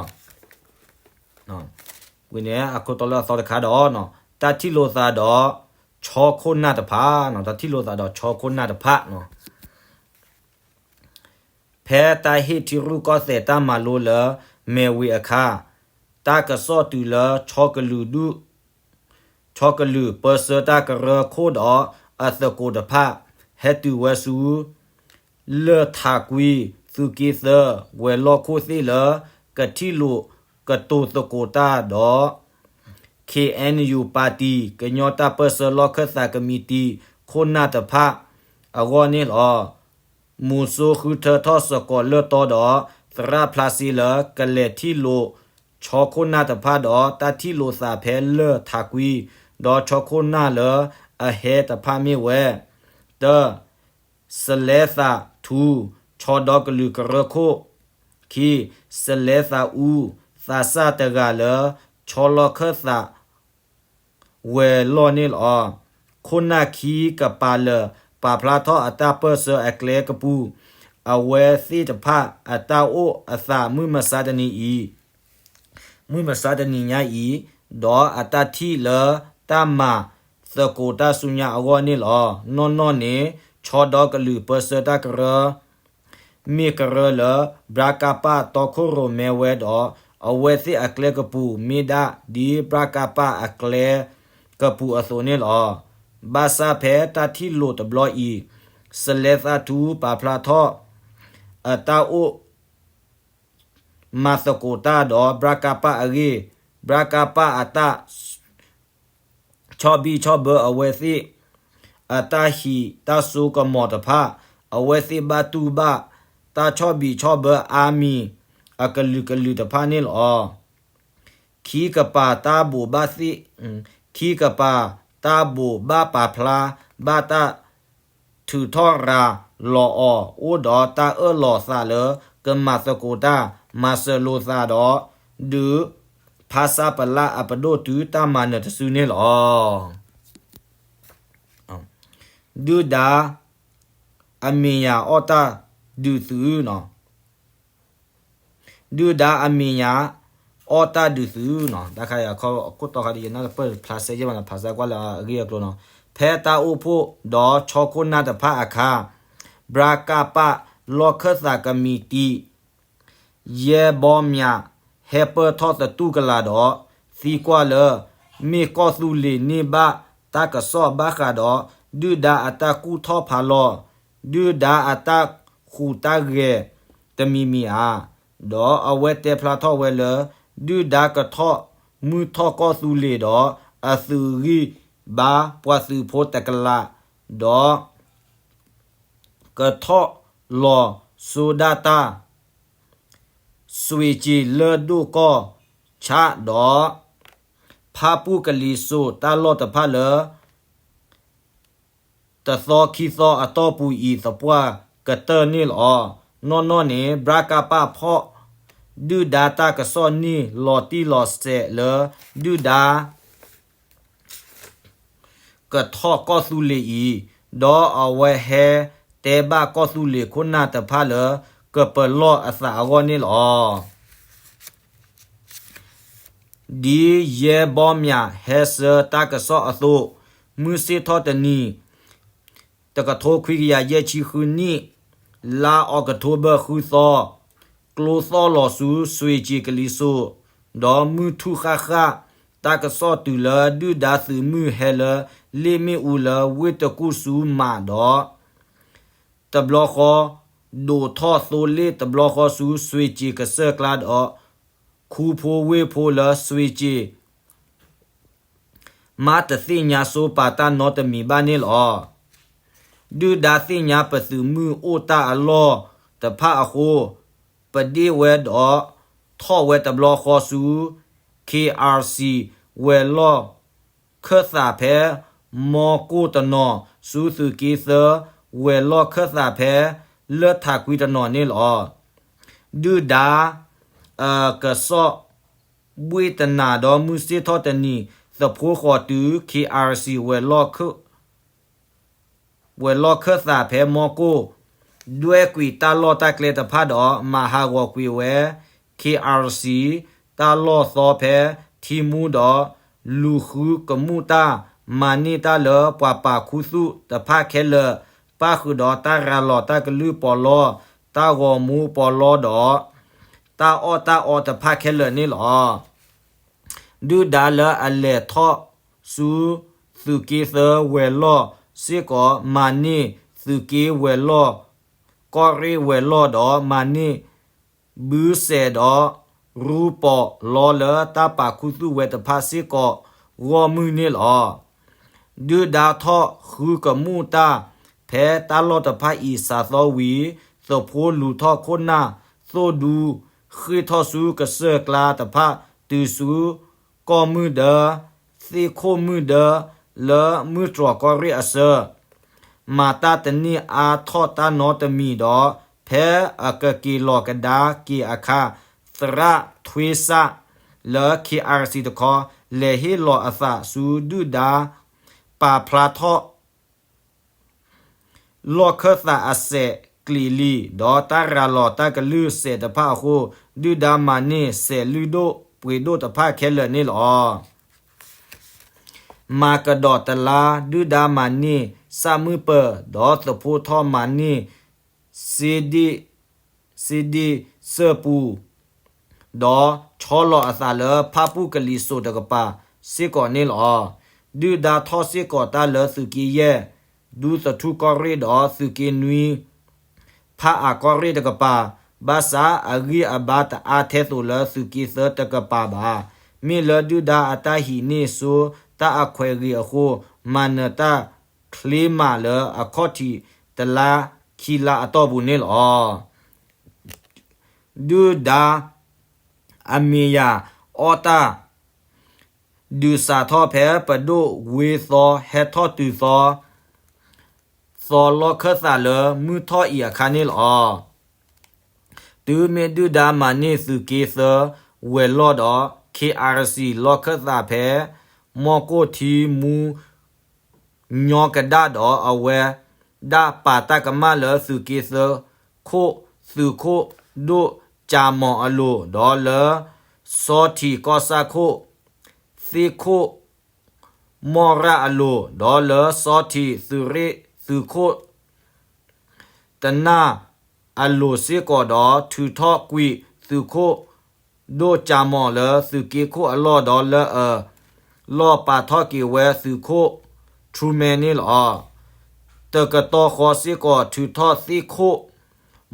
ဝံၤန့ၣ် အခိၣ်တီလၢအသီတခါဒီး တၢ်ထံၣ်လိာ်သးဒီး ဆီခိၣ်နၢ်တဖၣ်, တၢ်ထံၣ်လိာ်သးဒီးဆီခိၣ်နၢ်တဖၣ် ဖဲတၢ်ဟ့ၣ်ထံရူၢ်ကီၢ်သဲးတၢ်မၤလိလၢ မဲၢ်ဝ့ၤအခါ, တၢ်ကစီၣ်တုၤလၢ ဆီကလုာ်ဒူၣ်, ဆီကလုာ်ပၢဆှၢတၢ်ကရၢခိၣ်ဒီးအသကိးတဖၣ် ဟဲတုၤဝဲဆူ လၢၢ်ထးကွံ သုးက့သၢ ဝဲၤလီၢ်ခိၣ်သ့ၣ်လၢ ကထံၣ်လိာ်ကတိၤသကိးတၢ်ဒီး ခ့ၣ်အဲၣ်ယူၣ် ပၣ်တံၣ် ကညီတၢ်ပၢၢ်ဆၢလီၢ်ခၢၣ်သးကမံးတံာ် ခိၣ်နၢ်တဖၣ်အဂီၢ်န့ၣ်လီၤ. မူၤစိဃုထၢထီၣ်စကိးလၢၢ်တီဒီး သရၣ်ဖျါစ့လၢ ကလဲၤထံၣ်လိာ် ဆီခိၣ်နၢ်တဖၣ်ဒီး တၢ်ထံၣ်လိာ်သးဖဲလၢၢ်ထးကွံ ဒီးဆီခိၣ်နၢ်လၢအဟဲတဖၣ်မ့ၢ်ဝဲ, တၢ, စလဲသးထူ, ဆီဒီကလုာ်ကရၢခိၣ်, ခံ, စလဲသးအူ, သးစၢ်တဂၤလၢ ဆီလီၤခၢၣ်သး ဝဲၤလီၢ်န့ၣ်လီၤ. ခိၣ်နၢ်ခံကပၤလၢာ် ပာ်ဖျါထီၣ်အတၢ်ပၢၢ်ဆၢအကျဲကပူၤ, အဝဲသ့ၣ်တဖၣ်အတၢ်အိၣ်အသးမုၢ်မဆါတနံၤအံၤ မုၢ်မဆါတနံၤညါအံၤ, ဒီးအတၢ်ထံၣ်လၢတၢ်မၤသကိးတၢ်ဆူညါအဂီၢ်န့ၣ်လီၤ. နီၢ်နီၢ်န့ၣ် ဆီဒီကလုာ်ပၢဆှၢတၢ်ကရၢ မ့ၢ်ကရၢလၢ ဘြးကၣ်ပၣ်တီခိၣ်ရိၣ်မဲဝဲဒီး အဝဲသ့ၣ်အကျဲကပူၤ မ့ၢ်ဒၣ်ဒ် ဘြးကၣ်ပၣ်အကျဲကပူၤအသိးန့ၣ်လီၤ. ဘၣ်ဆၣ်ဖဲတၢ်ထံၣ်လိာ်တဘျီအံၤ စလဲသးထူပာ်ဖျါထီၣ် အတၢ်အိၣ် မၤသကိးတၢ်ဒီး ဘြးကၣ်ပၣ်အဂ့ၢ်, ဘြးကၣ်ပၣ်အတၢ်ဆီၣ်ဘံၣ်ဆီၣ်ဘၢအဝဲသ့ၣ် အတၢ်ဟံးတၢ်စိကမီၤတဖၣ်, အဝဲသ့ၣ်ဘၣ်တူၢ်ဘၣ်တၢ်ဆီၣ်ဘံၣ်ဆီၣ်ဘၢအါမံၤ အကလုာ်ကလုာ်တဖၣ်န့ၣ်လီၤ. ခံကပၤတၢ်ဘိးဘၣ်သ့ၣ်, ခံကပၤတၢ်ဘိးဘၣ်ပာ်ဖျါ ဘၣ်တၢ်ထုးထီၣ်ရၤလီၤအီၤ အိၣ်ဒီးတၢ်အၢၣ်လီၤသးလၢ ကမၤသကိးတၢ် မၤစၢၤလိာ်သးဒီး ဒုးဖးဆါပလၢ်အပဒိၣ်တုၤတၢ်မၤနၢၤတစုန့ၣ်လီၤ. ဒုၣ်ဒါအမဲာ်ညါအီၣ်တၢ်ဒုးသုး ဒုၣ်ဒါအမဲာ်ညါ အီၣ်တၢ်ဒုးသုးနီၤ, တၢ်ခါအံၤခိၣ်တီခါဒ်ယနၢ်တပၢၢ်ဖျါစဲယဲၢ်ဘၣ်နီၤ, ဖးစဲကွၢ်လၢအဂ့ၢ်အကျိၤနီၤ, ဖဲတၢ်အိၣ်ဖှိၣ်ဒီးဆီခိၣ်နၢ်တဖၣ်အခါ, ဘြးကၣ်ပၣ်လီၢ်ခၢၣ်သးကမံးတံာ် ယဲၢ်ဘီမၠး ဟဲပၢၢ်ထီၣ်သတူၢ်ကလာ်ဒီး သံကွၢ်လၢ မ့ၢ်ကီၢ်သူလ့ၤန့ၢ်ဘၣ်တၢ်ကစီၣ်ဘၣ်ဃးဒီး ဒုၣ်ဒါအတၢ်ကူၣ်ထီၣ်ဖးလီၤ, ဒုၣ်ဒါအတၢ်ဟူးတၢ်ဂဲၤတမံၤမံၤဧါ. ဒီးအဝဲတဲဖျါထီၣ်ဝဲလၢ ဒုၣ်ဒါကထီၣ်မုၢ်ထီၣ်ကီၢ်သူလ့ၤဒီး အသုးဂံၢ်ဘါပှၤသုးဖိတကလး, ဒီး ကထီၣ်လီၤစိဒၣ်တၢ် စွ့ၤက့ၤလၢၢ်ဒိၣ်ကီၢ်ဆၣ်ဒီး ဖၣ်ပူၣ်ကလံၤစိးတၢ်လီၢ်တဖၣ်လၢ တသီခံသီအတီၢ်ပူၤအံၤသပှၢ်ကတၢၢ်န့ၣ်လီၤ. နီၢ်နီၢ်န့ၣ် ဘြးကၣ်ပၣ်ဖီၣ် ဒုၣ်ဒါတၢ်ကစီၣ်န့ၣ်လီၤတံၢ်လီၤဆဲးလၢ ဒုၣ်ဒါ ကထီၣ်ကီၢ်သူလ့ၤအံၤ, ဒီးအဝဲဟဲတဲဘၣ်ကီၢ်သူလ့ၤခိၣ်နၢ်တဖၣ်လၢ ကပလီၢ်အသးအဂီၢ်န့ၣ်လီၤ. ဒ်ယဲၢ်ဘီမၠးဟဲဆှၢတၢ်ကစီၣ်အသိး, မုၢ်ဆ့ၣ်ထီၣ်တနံၤ တကထိခွံကယၤယဲၢ်ဆံဃုနံၣ်, လါအီးကထိဘၢၣ်ဃုသီ, ကျိသီၣ်လီၤဆူစွ့ၤက့ၤကလံၤစိး, ဒီးမုၢ်ထူၣ်ဃၣ်ဃၣ် တၢ်ကစီၣ်တုၤလၢဒုၣ်ဒါသုးမုၢ်ဟဲလၢလ့ၣ်မ့ၣ်အူလၢဝ့ၢ်တကူၣ်ဆူမးဒီး တဘျီဃီ ဒိးထီၣ်သိလ့ၣ်တဘျီဃီဆူစွ့ၤက့ၤကစၢၢ်ကျါဒီး ခူဖိဝ့ၢ်ဖိလၢစွ့ၤက့ၤ မါတသ့ၣ်ညါစိပၤတၢ်နီတမံၤဘၣ်န့ၣ်လီၤ. ဒုၣ်ဒါသ့ၣ်ညါပသုးမုၢ်အိၣ်တၢ်အလီၢ်တဖၣ်အဃိ, ပဒ့ၣ်ဝဲဒီးထီၣ်ဝဲတဘျီဃီဆူ ခ့အၣ်စံၣ် ဝဲၤလီၢ်ခၢၣ်သးဖဲ မီကိၢ်တနီၤ, ဆူသုးက့သၢ ဝဲၤလီၢ်ခၢၣ်သးဖဲ လၢထးကွံတနီၤန့ၣ်လီၤ. ဒုၣ်ဒါ အကစီၣ်ဘှ့ၣ်တနၤဒီးမုၢ်ဆ့ၣ်ထီၣ်တနံၤ သဖှိဃီၤတုၤ ခ့အၣ်စံၣ် ဝဲၤလီၢ်ခၢၣ် ဝဲၤလီၢ်ခၢၣ်သးဖဲမီကိၢ်, ဒွဲၣ်ကွံာ်တၢ်လီၢ်တၢ်ကျဲတဖၣ်ဒီး မၤဟးဂီၤကွံာ်ဝဲ ခ့အၣ်စံၣ် တၢ်လီၢ်သီဖဲထံမူဒီး လူၤဃုကမူၣ်တၢ် မၤန့ၢ်တၢ်လၢပှၤပာ်ခူသူၣ်တဖၣ်ခဲလၢာ် ပၣ်ဃုာ်ဒီးတၢ်ရၤလီၤတၢ်ကလုၢ်ပီးလီ တၢ်ဂီၤမူပီးလီဒီး တၢ်အီၣ်တၢ်အီတဖၣ်ခဲလၢာ်န့ၣ်လီၤ. ဒုၣ်ဒါလၢအလဲၤထီၣ်ဆူသုးက့သၢဝဲၤလီၢ်စ့ၢ်ကီး မၤန့ၢ်သုးက့ဝဲၤလီၢ် ကီၢ်ရ့ၣ်ဝဲၤလီၢ်ဒီး မၤန့ၢ်ဘုစဲးဒီး ရူပီးလီလၢတၢ်ပာ်ခူသူၣ်ဝဲတဖၣ်စ့ၢ်ကီး ဂီၢ်မုၢ်န့ၣ်လီၤ. ဒုၣ်ဒါထီၣ်ဃုကမူၣ်တၢ် ဖဲတၢ်လီၢ်တဖၣ်အံၤစးသီဝံၤ သဖှိလူၤထီၣ်ခိၣ်နၢ်သိၣ်ဒူ ဃ့ၢ်ထီၣ်ဆူကစၢၢ်ကျါတဖၣ် တုၤဆူကီၢ်မုၢ်ဒၢ သ့ၣ်ခိၣ်မုၢ်ဒၢ လၢမုၢ်တြီၤကီၢ်ရ့ၣ်အဆၢ မၤတၢ်တန့ၢ်အါထီၣ်တၢ်နီတမံၤဒီး ဖဲအကက့ၤလီၤကဒါက့ၤအခါ သရၣ်ထွ့စၢ် လၢ KRC တခီ လဲၤဟ့ၣ်လီၤအသးဆူဒုၣ်ဒါ ပာ်ဖျါထီၣ် လီၢ်ခၢၣ်သးအစဲးကျံးလံ ဒီးတၢ်ရၤလီၤတၢ်ကလုၢ်စဲးတဖၣ်အဃိ ဒုၣ်ဒါမၤန့ၢ်စဲးလုၢ်ဒိၣ်ပှ့ၤဒိၣ်တဖၣ်ခဲလၢာ်န့ၣ်လီၤ. မၤကဒီးတလါ ဒုၣ်ဒါမၤန့ၢ်စၣ်မုၢ်ပၢၤ ဒီးသဖှိၣ်ထီၣ်မၤန့ၢ် စ့ဒ့ၣ်စၢၢ်ပူၤ ဒီးဆီလီၤအသးလၢဖၣ်ပူၣ်ကလံၤစိးတကပၤစ့ၢ်ကီးန့ၣ်လီၤ. ဒုၣ်ဒါထီၣ်စ့ၢ်ကီးတၢ်လၢသုးက့ယဲၢ်, ဒူသထူၣ်ကီၢ်ရ့ၣ်ဒီးသုးက့နွံ ဖၣ်အၣ်ကီၢ်ရ့ၣ်တကပၤ, ဘၣ်ဆၣ်အဂံၢ်အဘါတအါထဲသိးလၢသုးက့သၢတကပၤဘၣ်. မ့ၢ်လၢဒုၣ်ဒါအတၢ်ဟံးန့ၢ်ဆူတၢ်အခွဲးဂ့ၤအဃိ မၤနၢၤတၢ်ချ့မးလၢအခီၣ်ထံးတလါခံလါအတီၢ်ပူၤန့ၣ်လီၤ. ဒုၣ်ဒါအမ့ၢ်ယၤအီၣ်တၢ် ဒုးစးထီၣ်ဖဲပဒိၣ်ဝ့သီဟဲထီၣ်တုၤသီ သီလီၢ်ခၢၣ်သးလၢမုၢ်ထီၣ်အံၤအခါန့ၣ်လီၤ. တုၤမ့ၢ်ဒုၣ်ဒါမၤန့ၢ်သုးက့သၢဝဲၤလီၢ်ဒီး KRC လီၢ်ခၢၣ်သးဖဲ မီၢ်ကိၢ်ထံမူ ညီကဒၣ်ဒီးအဝဲဒၣ်ပာ်တၢ်ကမၣ်လၢသုးက့သၢခိၣ် သုးခိၣ်ဒိၣ်ကၠၤမီၤအလိၤ ဒီးလၢ စီၤထံးကီၢ်ဆၣ်ခိၣ် သ့ၣ်ခိၣ်မီၢ်ရၣ်အလိၤ ဒီးလၢစီၤထံးသုးရ့ၣ်သုးခိၣ် တနၢ်အလိၤစ့ၢ်ကီးဒီး ထုးထီၣ်ကွံာ်သုးခိၣ်ဒိၣ်ကၠၤမီၤလၢသုးက့ခိၣ်အလီၢ် ဒီးလၢအလီၢ်ပာ်ထီၣ်က့ၤဝဲသုးခိၣ် ထရူမဲ န့ၣ်လီၤ. တကတီၢ်ဃီစ့ၢ်ကီး ထုးထီၣ်သ့ၣ်ခိၣ်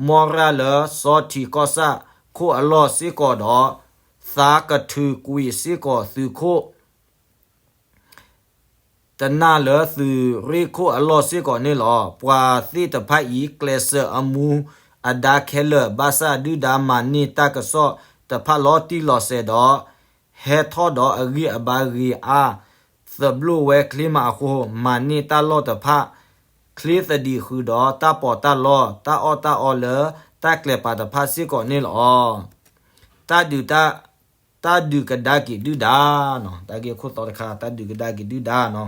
မီၢ်ရၣ်လၢစီၤထံးကီၢ်ဆၣ်ခိၣ်အလီၢ်စ့ၢ်ကီးဒီး သးကထုးကွံာ်စ့ၢ်ကီးသုးခိၣ် တနၢ်လၢသုးရ့ၣ်ခိၣ်အလီၢ်စ့ၢ်ကီးန့ၣ်လီၤ. ပှၤသ့ၣ်တဖၣ်အံၤ ကျဲးစၢးအမူအဒါခဲလၢာ် ဘၣ်ဆၣ်ဒုၣ်ဒါမၤန့ၢ်တၢ်ကစီၣ်တဖၣ်လီၤတံၢ်လီၤဆဲးဒီး ဟဲထီၣ်ဒီးအဂံၢ်အဘါဂ့ၤအါ သဘျိၣ်ဝဲချ့မးအဃိ မၤန့ၢ်တၢ်လီၢ်တဖၣ် ချ့သဒံးဃုာ်ဒီးတၢ်ပီးတၢ်လီ တၢ်အီၣ်တၢ်အီလၢတၢ်ကျဲၤပၤတဖၣ်စ့ၢ်ကီးန့ၣ်လီၤ. တၢ်ဒုး တၢ်ဒုးကဒါက့ၤဒုၣ်ဒါ တၢ်ဂ့ၢ်ခိၣ်သီတခါ တၢ်ဒုးကဒါက့ၤဒုၣ်ဒါနီၤ.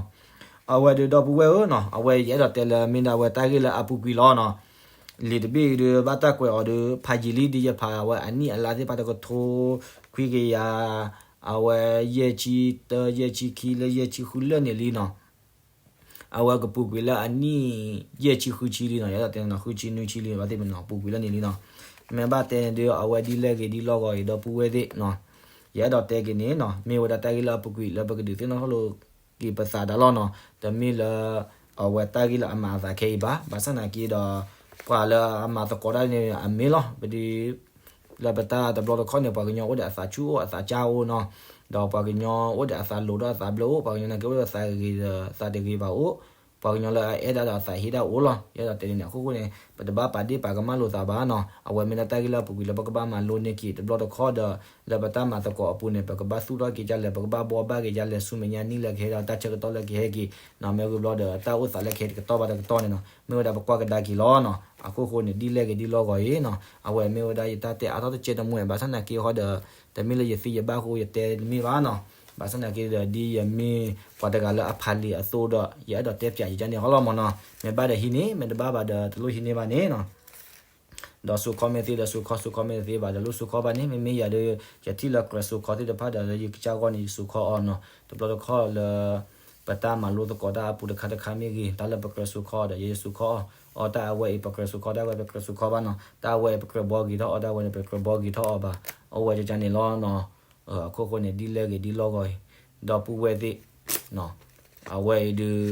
အဝဲဒုးဒီပုၢ်ဝဲၢ်ဧၢနီၤ အဝဲယအဲၣ်ဒိးတဲလၢမ့ၢ်ဒၣ်ဝဲတၢ်ဂ့ၢ်လၢအပူၤကွံာ်လီၤနီၤ. လံာ်တဘ့ၣ်အံၤဒုး ဘၣ်တၢ်ကွဲးအီၤဒုး ဖးယံာ်လံ ဒ်ယဖးဝဲအနံၣ်အလါသ့ၣ်တဖၣ်တကထိခွံကယၤ အဝဲယဲၢ်ဆံတၢ ယဲၢ်ဆံခံလၢယဲၢ်ဆံဃုလၢာ်န့ၣ်လံနီၤ. အဝဲကပူၤကွံာ်လၢအနံၣ်ယဲၢ်ဆံဃုဆံလံနီၤ, ယအဲၣ်ဒိးတဲန့ၣ်နီၤ ဃုဆံနွံဆံလံ ဘၣ်သ့ၣ်မနုၤ ပူၤကွံာ်လၢန့ၣ်လံနီၤ. မ့ၢ်ဘၣ်တဲန့ၣ်ဒုး အဝဲဒ်လဲၣ်ဂ့ၤဒ်လီၢ်ဂီၤအံၤ ဒီပုၢ်ဝဲၢ်သ့ၣ်နီၤ, ယအဲၣ်ဒိးတဲက့ၤန့ၣ်နီၤ မ့ၢ်ဝဲဒၣ်တၢ်ဂ့ၢ်လၢအပူၤကွံာ်လၢပကဒုးသ့ၣ်နီၣ်ထီၣ်လိာ်က့ၤပသးဒၣ်လီၤနီၤ. တမ့ၢ်လၢ အဝဲတၢ်ဂ့ၢ်လၢအမၤအသးခဲအံၤဘၣ်. ဘၣ်ဆၣ်သနာ်က့ဒီး ပှၤလၢအမၤသကိးတၢ်န့ၣ်အမ့ၢ်လီၤ. ပဒုး လၢပတၢ်တဘျီတခီၣ်န့ၣ် ပှၤကညီအိၣ်ဒီးအသးဆူၣ်အိၣ် အသးကၢ်အိၣ်နီၤ, ဒီးပှၤကညီအိၣ်ဒီးအသးလိၤဒီးအသးဘျၢအိၣ်, ပှၤကညီနာ်က့အိၣ်ဒီးသးဂ့ၤဒီးသးတဂ့ၤဘၣ်အိၣ်, ပှၤကညီလၢအအဲၣ်ဒၣ်ဒီးအသးဟ့ဒၣ်အိၣ်လီၤ. ယအဲၣ်ဒိးတဲန့ၣ်န့ၣ် အခိၣ်ဃိန့ၣ် ပတဘၣ်ပာ်ဒ့ၣ်ပာ်ကမၣ်လိာ်သးဘၣ်နီၤ. အဝဲမ့ၢ်ဒၣ်တၢ်ဂ့ၢ်လၢအပူၤကွံာ်လၢပကဘၣ်မၤလိန့ၢ်က့ၤတဘျီတခီၣ်ဒီး လၢပတၢ်မၤသကိးအပူၤန့ၣ် ပကဘၣ်သူၣ်ထီၣ်က့ၤဒ်လဲၣ်, ပကဘၣ်ဘှီဘၣ်က့ၤဒ်လဲၣ်, ဆူမဲာ်ညါနံၣ်လၢကဟဲဒီးတၢ်ဆၢကတီၢ်လၢကဟဲက့ၤနီၤ, မ့ၢ်ဂ့ၤဘျီဒီး တၢ်အိၣ်သးလၢကဟဲတကတီၢ်ဘၣ်တကတီၢ်န့ၣ်နီၤ, မ့ၢ်ဝဲဒၣ်ပကွၢ်ကဒါက့ၤလီၤနီၤ. အခိၣ်ဃိန့ၣ် ဒ်လဲၣ်ဂ့ၤဒ်လီၢ်ဂီၤအံၤနီၤ, အဝဲမ့ၢ်ဝဲဒၣ်ယတၢ်တဲအါထီၣ်တစဲးတမှဲၤ ဘၣ်ဆၣ်သနာ်က့ဟီဒီး တမ့ၢ်လၢယသ့ယဘၣ်အဃိ ယတဲတမ့ၢ်ဘၣ်နီၤ. ဘၣ်ဆၣ်သနာ်က့ဒီး ဒ်ယမ့ၢ်ပှၤတဂၤလၢအဖးလံာ်အသိးဒီး ယအဲၣ်ဒိးတဲပၠးယကန့ၣ်ဟီလီၤမးနီၤ. မ့ၢ်ဘၣ်ဒီးဟံးန့ၢ်, မ့ၢ်တဘၣ်ဘၣ်ဒီး တလိၣ်ဟံးန့ၢ်ဘၣ်န့ၣ်နီၤ. ဒီးစူးခီမ့ၢ်သ့ဒီးစူးခီ, စူးခီမ့ၢ်တသ့ဘၣ်ဒီး လိၣ်စူးခီဘၣ်န့ၣ်. မ့မ့ၢ်ယၤဒီး ယထံၣ်လၢကြၢးစူးခီသ့ၣ်တဖၣ်ဒီး လၢယကစၢ်ဂီၢ်န့ၣ် ယစူးခီအီၤနီၤ. တဘျီတခီၣ်လၢ ပတၢ်မၤလိသကိးတၢ်အပူၤတခါတခါမ့ၢ်ဂ့ၤ, တၢ်လၢပကြၢးစူးခီဒီး ယစူးခီအီၤ, အီတၢ်အဝဲအံၤ ပကြၢးစူးခီ, တၢ်ဝဲပကြၢးစူးခီဘၣ်နီၤ. တၢ်အဝဲအံၤ ပကြၢးဘှီက့ၤထီၣ်အီၤ, တၢ်ဝဲန့ၣ် ပကြၢးဘှီက့ၤထီၣ်အီၤဘၣ်. အဝဲကကန့ၣ်လီၤနီၤ. အခိၣ်ဃိန့ၣ် ဒ်လဲၣ်ဂ့ၤဒ်လီၢ်ဂီၤအံၤ ဒီပုၢ်ဝဲၢ်သ့ၣ် အဝဲအံၤဒုး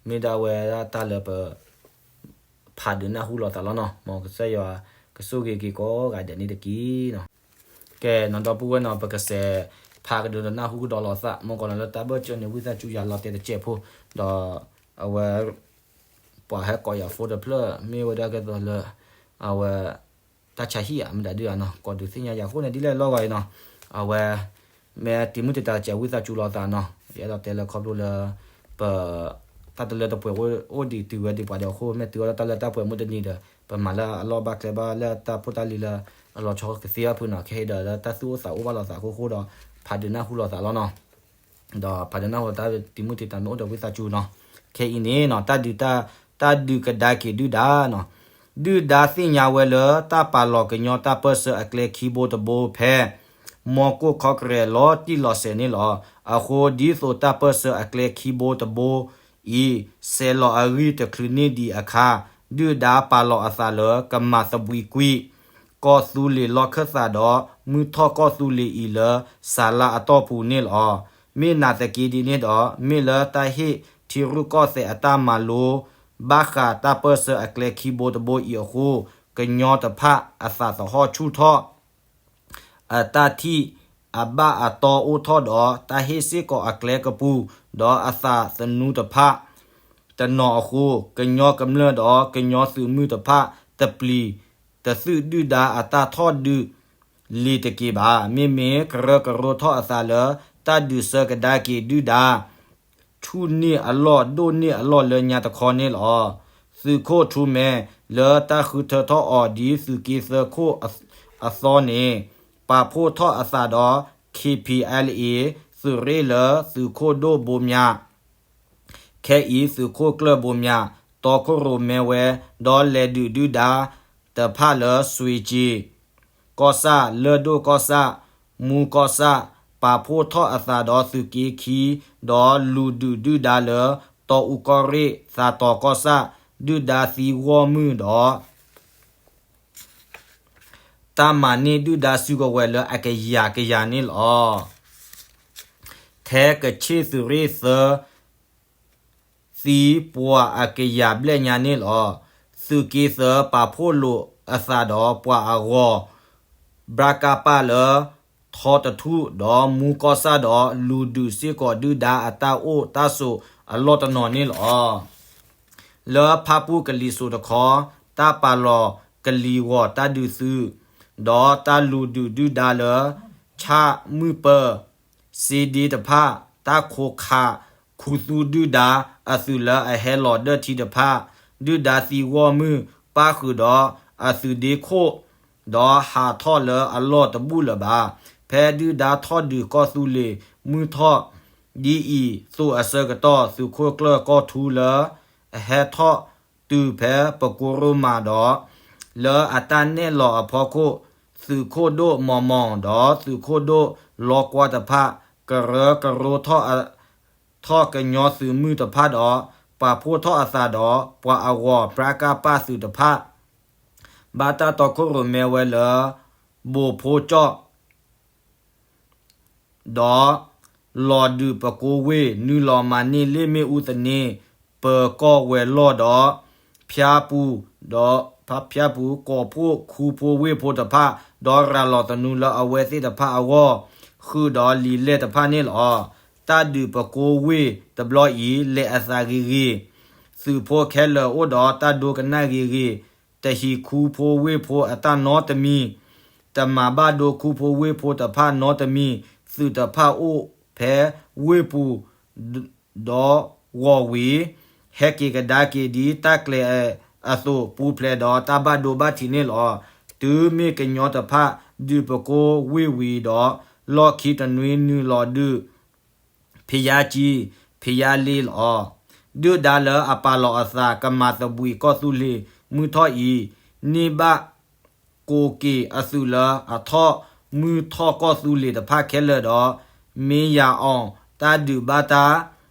မ့ၢ်ဒၣ်ဝဲဒၣ်တၢ်လၢပ ဖးဒုးနၢ်ဟူလိာ်သးလီၤနီၤ. မ်ကစၢ်ယွၤကဆိၣ်ဂ့ၤက့ၤကိးဂၤဒဲးန့ၣ်တက့ၢ်နီၤ. ကဲနီၤ ဒီပုၢ်ဝဲၢ်နီၤ, ပကစဲးဖးကဒုးနၢ်ဟူကဒီးလိာ်သး မ့ၢ်ကီးလၢတၢ်ဘၢၣ်စၢၤန့ၣ် ဝံသးစူၤယၤလီၤတဲာ်တစဲးဖိ, ဒီးအဝဲ ပှၤဟဲကိးယၤဖိတဖျၢၣ် မ့ၢ်ဝဲဒၣ်ကဲသိးလၢ အဝဲ တၢ်ဆါဟံၣ်ဧါမတၤဒုဧါနီၤ, ကိးဒုးသ့ၣ်ညါယၤအဃိန့ၣ် ဒ်လဲၣ်လီၢ်ဂီၤအံၤနီၤ. အဝဲ မ့ၢ်တံၤမုၢ်တံၤတၢ်တစဲး ဝံသးစူၤလိာ်သးနီၤ. ယအဲၣ်ဒိးတဲလၢခီဖျိလၢ ပ တၢ်တလၢတပှဲၤအိၣ်ဒံးတုၤဝဲဒံးပှၤဒီးအဃိ မ့ၢ်တုၤအီၤလၢတၢ်လၢတၢ်ပှဲၤမုၢ်တနံၤဒီး ပမၤလၢအလီၢ်ဘၣ်ကျဲဘၣ်လၢတၢ်ဖိတၢ်လံၤလၢအလီၤဆီကသ့အဖုနီၤ ခဲအံၤဒီးလၢတၢ်သူၣ်အိၣ်သးအိၣ်ဘၣ်လိာ်သးအဃိဃိဒီး ဖးဒုးနၢ်ဟူလိာ်သးလီၤနီၤ. ဒီးဖးဒုးနၢ်ဟူတၢ်တံၤမုၢ်တံၤတၢ်မ့ၢ်အိၣ်ဒီးဝံသးစူၤနီၤ. ခဲအံၤန့ၣ်နီၤ တၢ်ဒုးတၢ် တၢ်ဒုးကဒါက့ၤဒုၣ်ဒါနီၤ. ဒုၣ်ဒါသ့ၣ်ညါဝဲလၢတၢ်ပာ်လီၤကညီတၢ်ပၢၢ်ဆၢအကျဲခံဘိတဘိဖဲ မီၢ်ကိၣ်ခီကရဲးလီၤတံၢ်လီၤဆဲးန့ၣ်လီၤ. အဃိဒ်သိးတၢ်ပၢၢ်ဆၢအကျဲခံဘိတဘိအံၤ ဆဲးလီၤအဂံၢ်တချုးန့ၢ်ဒံးအခါ ဒုၣ်ဒါပာ်လီၤအသးလၢကမၤသဘှံးကွံာ် ကီၢ်သူလ့ၤလီၢ်ခၢၣ်သးဒီး မုၢ်ထီၣ်ကီၢ်သူလ့ၤအံၤလၢစၤလါအတီၢ်ပူၤန့ၣ်လီၤ. မ့ၢ်နာ်သက့ဒ်န့ၣ်ဒီး မ့ၢ်လၢတၢ်ဟ့ၣ်ထံရူၢ်ကီၢ်သဲးအတၢ်မၤလိ ဘၣ်ဃးတၢ်ပၢၢ်ဆၢအကျဲခံဘိတဘိအံၤအဃိ ကညီတဖၣ်အသးသဟီၣ်ဆူၣ်ထီၣ် အတၢ်ထံၣ်အဘၣ်အတီအိၣ်ထီၣ်ဒီး တၢ်ဟ့ၣ်စ့ၢ်ကီးအကျဲကပူၤ ဒီးအသးသနူတဖၣ်တနီၤအဃိ ကညီကမျၢၢ်ဒီးကညီသုးမုၢ်တဖၣ် တပျံၤတသုၣ်ဒုၣ်ဒါအတၢ်ထီၣ်ဒုးလံၤတက့ၢ်ဘၣ်. မ့မ့ၢ်ကရၢကရိထီၣ်အသးလၢ တၢ်ဒုးဆၢကဒါက့ၤဒုၣ်ဒါ ဆူၣ်န့ၢ်အလီၢ်ဒိၣ်န့ၢ်အလီၢ်လၢညါတခီန့ၣ်လီၤ. သုးခိၣ်ထူမဲ လၢတၢ်ဃုထၢထီၣ်အီၤဒ်သုးက့သၢခိၣ်အသီန့ၣ် ပာ်ဖှိၣ်ထီၣ်အသးဒီး KPLA သုးရ့ၣ်လၢသုးခိၣ်ဒိၣ်ဘိမၠး ခဲအံၤသုးခိၣ်ကျၢၢ်ဘိမၠး တီခိၣ်ရိၤမဲဝဲ ဒီးလဲၤဒုးဒုၣ်ဒါတဖၣ်လၢစွ့ၤက့ၤ ကီၢ်ဆၣ်, လၢၢ်ဒိၣ်ကီၢ်ဆၣ်, မူကီၢ်ဆၣ်, ပာ်ဖှိၣ်ထီၣ်အသးဒီးသုးက့ခံ, ဒီးလူၤဒုးဒုၣ်ဒါလၢ တီအူကီၢ်ရ့ၣ်, သးတီၤကီၢ်ဆၣ်, ဒုၣ်ဒါသံဂီၢ်မုၢ်ဒီး တၢ်မၤန့ၢ်ဒုၣ်ဒါစုကဝဲၤလၢအကယၤကယၤန့ၣ်လီၤ. ထဲကခ့ၣ်သုးရ့ၣ်သၢ သံပှၤအကယၤဘျဲၣ်ညါန့ၣ်လီၤ. သုးက့သၢပာ်ဖှိၣ်လိာ်အသးဒီးပှၤအဂီၤ ဘြၣ်ကၣ်ပၣ်လၢ ထီတထူၣ် ဒီးမူကီၢ်ဆၣ်ဒီး လူၤဒုးစ့ၢ်ကီးဒုၣ်ဒါအတၢ်အိၣ်တၢ်ဆိးအလီၢ်တနီၤန့ၣ်လီၤ. လၢဖၣ်ပူၣ်ကလံၤစိးတခီ တၢ်ပာ်လီၤကလံၤဂီၤတၢ်ဒုးသုး ဒီးတၢ်လူၤဒုးဒုၣ်ဒါလၢ ဆၣ်မုၢ်ပၢၤ စ့ဒ့တဖၣ် တၢ်ခိးခးခူသူၣ်ဒုၣ်ဒါ အသုးလၢအဟဲလီၤဒၢၣ်ထံတဖၣ် ဒုၣ်ဒါသံဂီၢ်မုၢ် ပၣ်ဃုာ်ဒီးအသုးဒ့ခိၣ် ဒီးဟးထီၣ်လၢအလီၢ်တဘူၣ်လၢၤဘၣ်. ဖဲဒုၣ်ဒါထီၣ်ဒုးကီၢ်သူလ့ၤမုၢ်ထီၣ်ဒ်အံၤ သိးအဆၢကတီၢ် သုးခိၣ်ကျၢၢ်ကီၢ်ထူလၢ အဟဲထီၣ်တုၤဖဲပကိရိမးဒီး လၢအတၢ်နဲၣ်လီၤအဖီခိၣ် သုးခိၣ်ဒိၣ်မီၤမီၤ ဒီးသုးခိၣ်ဒိၣ်လီကွါတဖၣ် ကရၢကရိထီၣ် ထီၣ်ကညီသုးမုၢ်တဖၣ်ဒီး ပာ်ဖှိၣ်ထီၣ်အသးဒီး ပှၤအဂီၤပြၣ်ကၣ်ပၣ်သုးတဖၣ် ဘၣ်တၢ်တီခိၣ်ရိၣ်မဲဝဲလၢ ဘိၣ်ဖိကၠီၣ် ဒီး လီၤဒုးပကိဝ့ၢ် နုာ်လီၤမၤန့ၢ်လ့ၣ်မ့ၣ်အူသန့ ပၢၤကီၢ်ဝဲၤလီၢ်ဒီး ဖၠါပူၤ ဒီး ဖၠါပူၤ ကီၢ်ဖှိၣ်ခူဖိဝ့ၢ်ဖိတဖၣ် ဒီးရၤလီၤသနူလၢအဝဲသ့ၣ်တဖၣ်အဂီၢ် ဃုာ်ဒီးလံာ်လဲၢ်တဖၣ်န့ၣ်လီၤ. တၢ်ဒုးပကိဝ့ၢ်တဘျီအံၤ လဲၤအသးဂ့ၤဂ့ၤ သုးဖိခဲလၢာ်အိၣ်ဒီးတၢ်ဒိကနၣ်ဂ့ၤဂ့ၤ တဟံးခူဖိဝ့ၢ်ဖိအတၢ်နီတမံၤ, တမၤဘၣ်ဒိခူဖိဝ့ၢ်ဖိတဖၣ်နီတမံၤ, သုးတဖၣ်အိၣ်ဖဲဝ့ၢ်ပူၤ ဒီးဂီၤဝံၤ ဟဲက့ၤကဒါက့ၤဒ်တၢ်ကျဲၤအသိး ပူၤဖျဲးဒီးတၢ်ဘၣ်ဒိဘၣ်ထံးန့ၣ်လီၤ. တုၤမ့ၢ်ကညီတဖၣ် ဒုးပကိဝ့ၢ်ဝံၤဒီး လီၢ်ခံတနွံနုာ်လီၤဒုး ဖံးယါကံ, ဖံးယါလ့လီၤ. ဒုၣ်ဒါလၢအပာ်လီၤအသး ကမၤသဘှံးကီၢ်သူလ့ၤမုၢ်ထီၣ်အံၤ န့ၢ်ဘၣ်ကိးက့ၤအသုးလၢအထီၣ် မုၢ်ထီၣ်ကီၢ်သူလ့ၤတဖၣ်ခဲလၢာ်ဒီး မ့ၢ်ယၤအီၤ တၢ်ဒုးဘၣ်တၢ်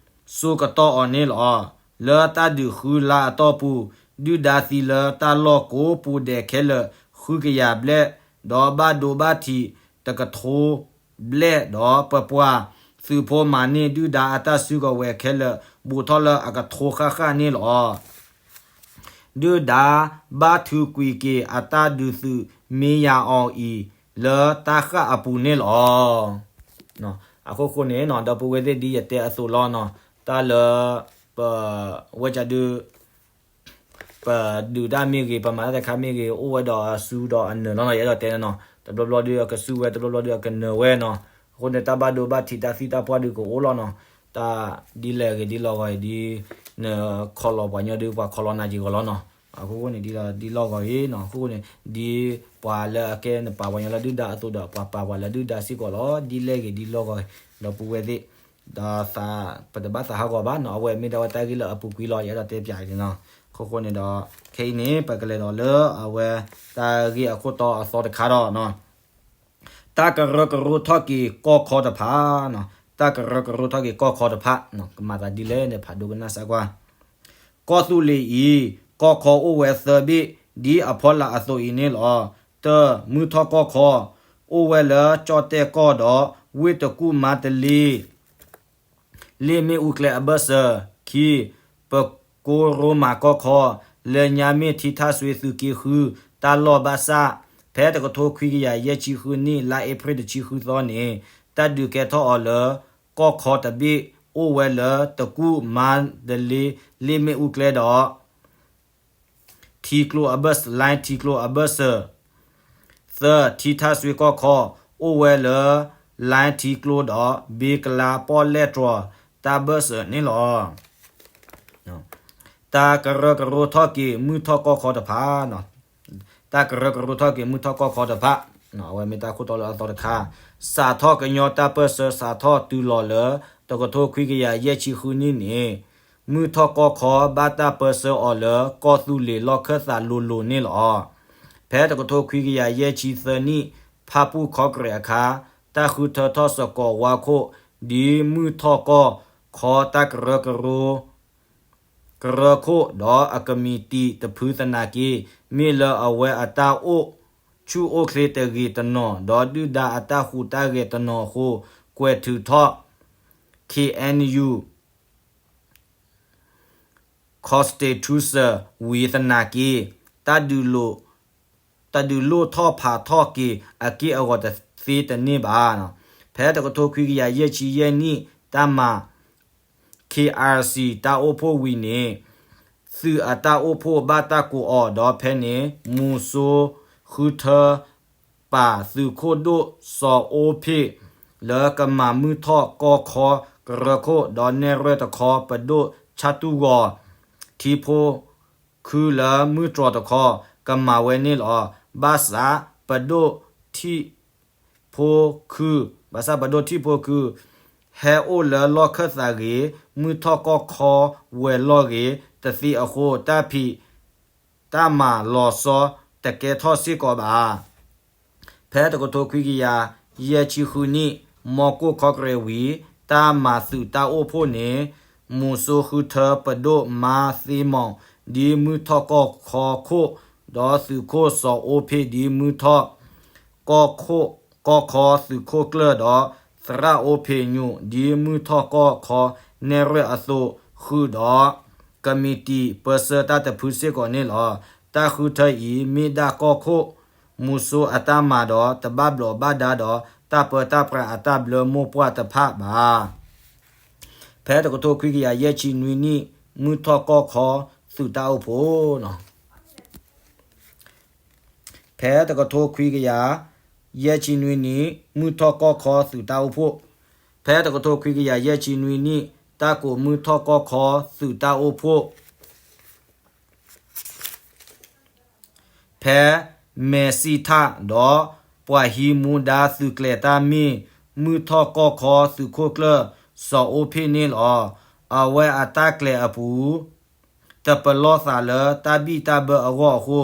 စိကတီၢ်အီၤန့ၣ်လီၤ. လၢတၢ်ဒုးဃုလါအတီၢ်ပူၤ ဒုၣ်ဒါသံလၢတၢ်လီၢ်ကိးပူၤဒဲးခဲလၢာ် ဃုကယၤဘျဲၣ်, ဒီးဘၣ်ဒိဘၣ်ထံးတကထိဘျဲၣ်ဒီးပပှၤ, သုးဖိမၤန့ၢ်ဒုၣ်ဒါအတၢ်စုကဝဲၤခဲလၢာ် ဘူးထီၣ်လၢအကထိဃၣ်ဃၣ်န့ၣ်လီၤ. ဒုၣ်ဒါဘၣ်ထုးကွံာ်က့ၤအတၢ်ဒုးသုးမ့ၢ်ယၤအီၤအံၤ လၢတၢ်ဃၣ်အပူၤန့ၣ်လီၤ. အခိၣ်ဃိန့ၣ်နီၤ ဒီပုၢ်ဝဲၢ်သ့ၣ်ဒ်ယတဲအသိးလီၤနီၤ, တၢ်လၢ ပဝဲဒၣ်ဒုး ပဒုးတၢ်မ့ၢ်ဂ့ၤ ပမၤတၢ်တခါမ့ၢ်ဂ့ၤ အိၣ်ဝဲဒီးအစုဒီးအနၢၤလီၤနီၤ, ယအဲၣ်ဒိးတဲနီၤ, တဘျီဘျီဒုးအကစုဝဲ တဘျီဘျီဒုးအကနၢၤဝဲနီၤ, အဃိန့ၣ် တၢ်ဘၣ်ဒိဘၣ်ထံးတၢ်သံတၢ်ပှၢ်ဒုးကအိၣ်လီၤနီၤ, တၢ်ဒ်လဲၣ်ဂ့ၤဒ်လီၤဂီၤအံၤဒ် နခီလီၤပှၤညီဒုး ပှၤခီလီၤနၤက့ၤဂီၤလီၤနီၤ. အဃိန့ၣ်ဒ်လီၤ ဒ်လီၢ်ဂီၤအံၤနီၤ, အဃိန့ၣ် ဒ်ပှၤလၢအကဲနပာ်ပှၤညီလၢဒုၣ်ဒါအသိးဒီး ပှၤပာ်ပှၤလၢဒုၣ်ဒါစ့ၢ်ကီးလီၤ. ဒ်လဲၣ်ဂ့ၤဒ်လီၢ်ဂီၤဂ့ၤ ဒီပုၢ်ဝဲၢ်သ့ၣ်, ဒီးသး ပတဘၣ်သးဟးဂီၤဘၣ်နီၤ, အဝဲမ့ၢ်ဒၣ်ဝဲတၢ်ဂ့ၢ်လၢအပူၤကွံာ်လီၤ ယအဲၣ်ဒိးတဲပၠးန့ၣ်နီၤ. အဃိန့ၣ်ဒီး ခဲအံၤန့ၣ် ပကလဲၤဒီးလၢအဝဲ တၢ်ဂ့ၢ်အခိၣ်တီအသီတခါဒီး တၢ်ကရၢကရိထီၣ်က့ၤကီၢ်ခီတဖၣ်, တၢ်ကရၢကရိထီၣ်က့ၤကီၢ်ခီတဖၣ်, ကမၤသးဒ်လဲၣ်န့ၣ် ဖးဒိကနၣ်စၢ်ကွၢ်. ကီၢ်သူလ့ၤအံၤ ကီၢ်ခီအိၣ်ဝဲသၢဘ့ၣ် ဒ်အဖီလာ်အသိးအံၤန့ၣ်လီၤ. တၢ မုၢ်ထီၣ်ကီၢ်ခီ အိၣ်ဝဲလၢကၠီၣ်တဲၣ်ကီၢ်ဒီး ဝ့ၢ်တကူၣ်မါတလ့ လ့ၣ်မ့ၣ်အူကျဲအဘၢၣ်စၢၤ, ခံ ပကိရိမးကီၢ်ခီ လၢညါမ့ၢ်ထံထၣ်စွ့သုးက့ဃု တၢ်လီၢ်ဘၣ်ဆၣ် ဖဲတကထိခွံကယၤယဲၢ်ဆံဃုနံၣ် လါအ့ဖြ့ၣ်တဆံဃုသီန့ၣ် တၢ်ဒုးကဲထီၣ်အီၤလၢ ကီၢ်ခီတဘ့ၣ် အိၣ်ဝဲလၢ တကူၣ်မါတလ့ လ့ၣ်မ့ၣ်အူကျဲဒီး ထံကျိအဘၢၣ် လၢထံကျိအဘၢၣ်စၢၤ, သၢ ထံထၣ်စွ့ကီၢ်ခီ အိၣ်ဝဲလၢ လၢထံကျိဒီး ဘ့ကလါပီၣ်လဲၣ်တြီၤ တၢ်ဘၢၣ်စၢၤန့ၣ်လီၤ. တၢ်ကရၢကရိထီၣ်က့ၤ မုၢ်ထီၣ်ကီၢ်ခီတဖၣ်, တၢ်ကရၢကရိထီၣ်က့ၤ မုၢ်ထီၣ်ကီၢ်ခီတဖၣ်, အဝဲမ့ၢ်တၢ်ခိၣ်တီလၢအသီတခါ, စးထီၣ်ကညီတၢ်ပၢၢ်ဆၢ စးထီၣ်တုၤလီၤလၢ တကထိခွံကယၤယဲၢ်ဆံဃုနံၣ်န့ၣ် မုၢ်ထီၣ်ကီၢ်ခီ ဘၣ်တၢ်ပၢၢ်ဆၢအီၤလၢ ကီၢ်သူလ့ၤလီၢ်ခၢၣ်သးလိၤလိၤန့ၣ်လီၤ. ဖဲတကထိခွံကယၤယဲၢ်ဆံသၢနံၣ် ဖၣ်ပူၣ်ခီကရဲးအခါ တၢ်ဃုထၢထီၣ်စကိးဝါခိၣ် ဒ်မုၢ်ထီၣ်ကီၢ်ခီတၢ်ကရၢကရိ ကရၢခိၣ်ဒီးအကမံးတံာ်တဖုသနာ်က့ မ့ၢ်လၢအဝဲအတၢ်အိၣ်ဆူၣ်အိၣ်ချ့တဂ့ၤတနီၤ ဒီးဒုၣ်ဒါအတၢ်ဟူးတၢ်ဂဲၤတနီၤအဃိ ကွဲးထုးထီၣ် ခ့ၣ်အဲၣ်ယူၣ် constitution ဝံၤသနာ်က့ တၢ်ဒုးလိၢ် တၢ်ဒုးလိၢ်ထီၣ်ဖးထီၣ်က့ၤအက့ၢ်အဂီၤတသ့တန့ၢ်ဘၣ်. ဖဲတကထိခွံကယၤယဲၢ်ဆံယဲၢ်နံၣ် တၢ်မၤ ခ့ၣ်အၣ်စံၣ် တၢ်အိၣ်ဖှိၣ်ဝံၤန့ၣ် သုးအတၢ်အိၣ်ဖှိၣ်ဘၣ်တၢ်ကိးအီၤ ဒီးဖဲန့ၣ် မူၤစိဃုထၢ ပာ်သုးခိၣ်ဒိၣ်စီၤအိဖ့ၣ် လၢကမၤမုၢ်ထီၣ်ကီၢ်ခီကရၢခိၣ် ဒီးနဲၣ်ရွဲၣ်တခီ ပဒိၣ်ဆၣ်တူၢ်ဂီၤ ထံဖိခုလၢမုၢ်တြီၤတခီ ကမၤဝဲန့ၣ်လီၤ. ဘၣ်ဆၣ်ပဒိၣ်ထံၣ်ဖိခု ဘၣ်ဆၣ်ပဒိၣ်ထံၣ်ဖိခု ဟဲအိၣ်လၢလီၢ်ခၢၣ်သးဂ့ၤ မုၢ်ထီၣ်ကီၢ်ခီဝဲၤလီၢ်ဂ့ၤ တသ့အဃိ တၢ်ဖံး တၢ်မၤလီၤဆီတကဲထီၣ်စ့ၢ်ကီးဘၣ်. ဖဲတကထိခွံကယၤယဲၢ်ဆံဃုနံၣ် မီၢ်ကိၣ်ခီကရဲးဝံၤ တၢ်မၤသုးတၢ်အိၣ်ဖှိၣ်န့ၣ် မူၤစိဃုထၢပဒိၣ်မါသ့မီၣ် ဒ်မုၢ်ထီၣ်ကီၢ်ခီခိၣ် ဒီးသုးခိၣ်စီၤအိဖ့ၣ် ဒ်မုၢ်ထီၣ်ကီၢ်ခီသုးခိၣ်ကျၢၢ် ဒီးသရၣ်အိဖ့ၣ်ညိၣ် ဒ်မုၢ်ထီၣ်ကီၢ်ခီနဲၣ်ရွဲၣ်အသိး ဃုာ်ဒီးကမံးတံာ်ပၢဆှၢတၢ်တဖုစ့ၢ်ကီးန့ၣ်လီၤ. တၢ်ဃုထၢအံၤ မ့ၢ်ဒၣ်ကီၢ်ခိၣ်မူၤစိအတၢ်မၤဒီး တဘၣ်ဘျီးဘၣ်ဒါဒီး တၢ်ပၢတၢ်ပြးအတၢ်ဘျၢမိၢ်ပှၢ်တဖၣ်ဘၣ်. ဖဲတကထိခွံကယၤယဲၢ်ဆံနွံနံၣ် မုၢ်ထီၣ်ကီၢ်ခီသုးတၢ်အိၣ်ဖှိၣ် ဖဲတကထိခွံကယၤယဲၢ်ဆံနွံနံၣ် မုၢ်ထီၣ်ကီၢ်ခီသုးတၢ်အိၣ်ဖှိၣ်, ဖဲတကထိခွံကယၤယဲၢ်ဆံနွံနံၣ် တၢ်ကိးမုၢ်ထီၣ်ကီၢ်ခီသုးတၢ်အိၣ်ဖှိၣ် ဖဲ မဲာ်စံၣ်ထၣ် ဒီးပှၤဟံးမူဒါသုးကျဲၤတၢ်မ့ၢ် မုၢ်ထီၣ်ကီၢ်ခီသုးခိၣ်ကျၢၢ် စီၤအိဖ့ၣ်န့ၣ်လီၤ. အဝဲအတၢ်ကျဲၤအပူၤ တပလီၢ်သးလၢတၢ်ဘံၣ်တၢ်ဘၢအဂီၢ်အဃိ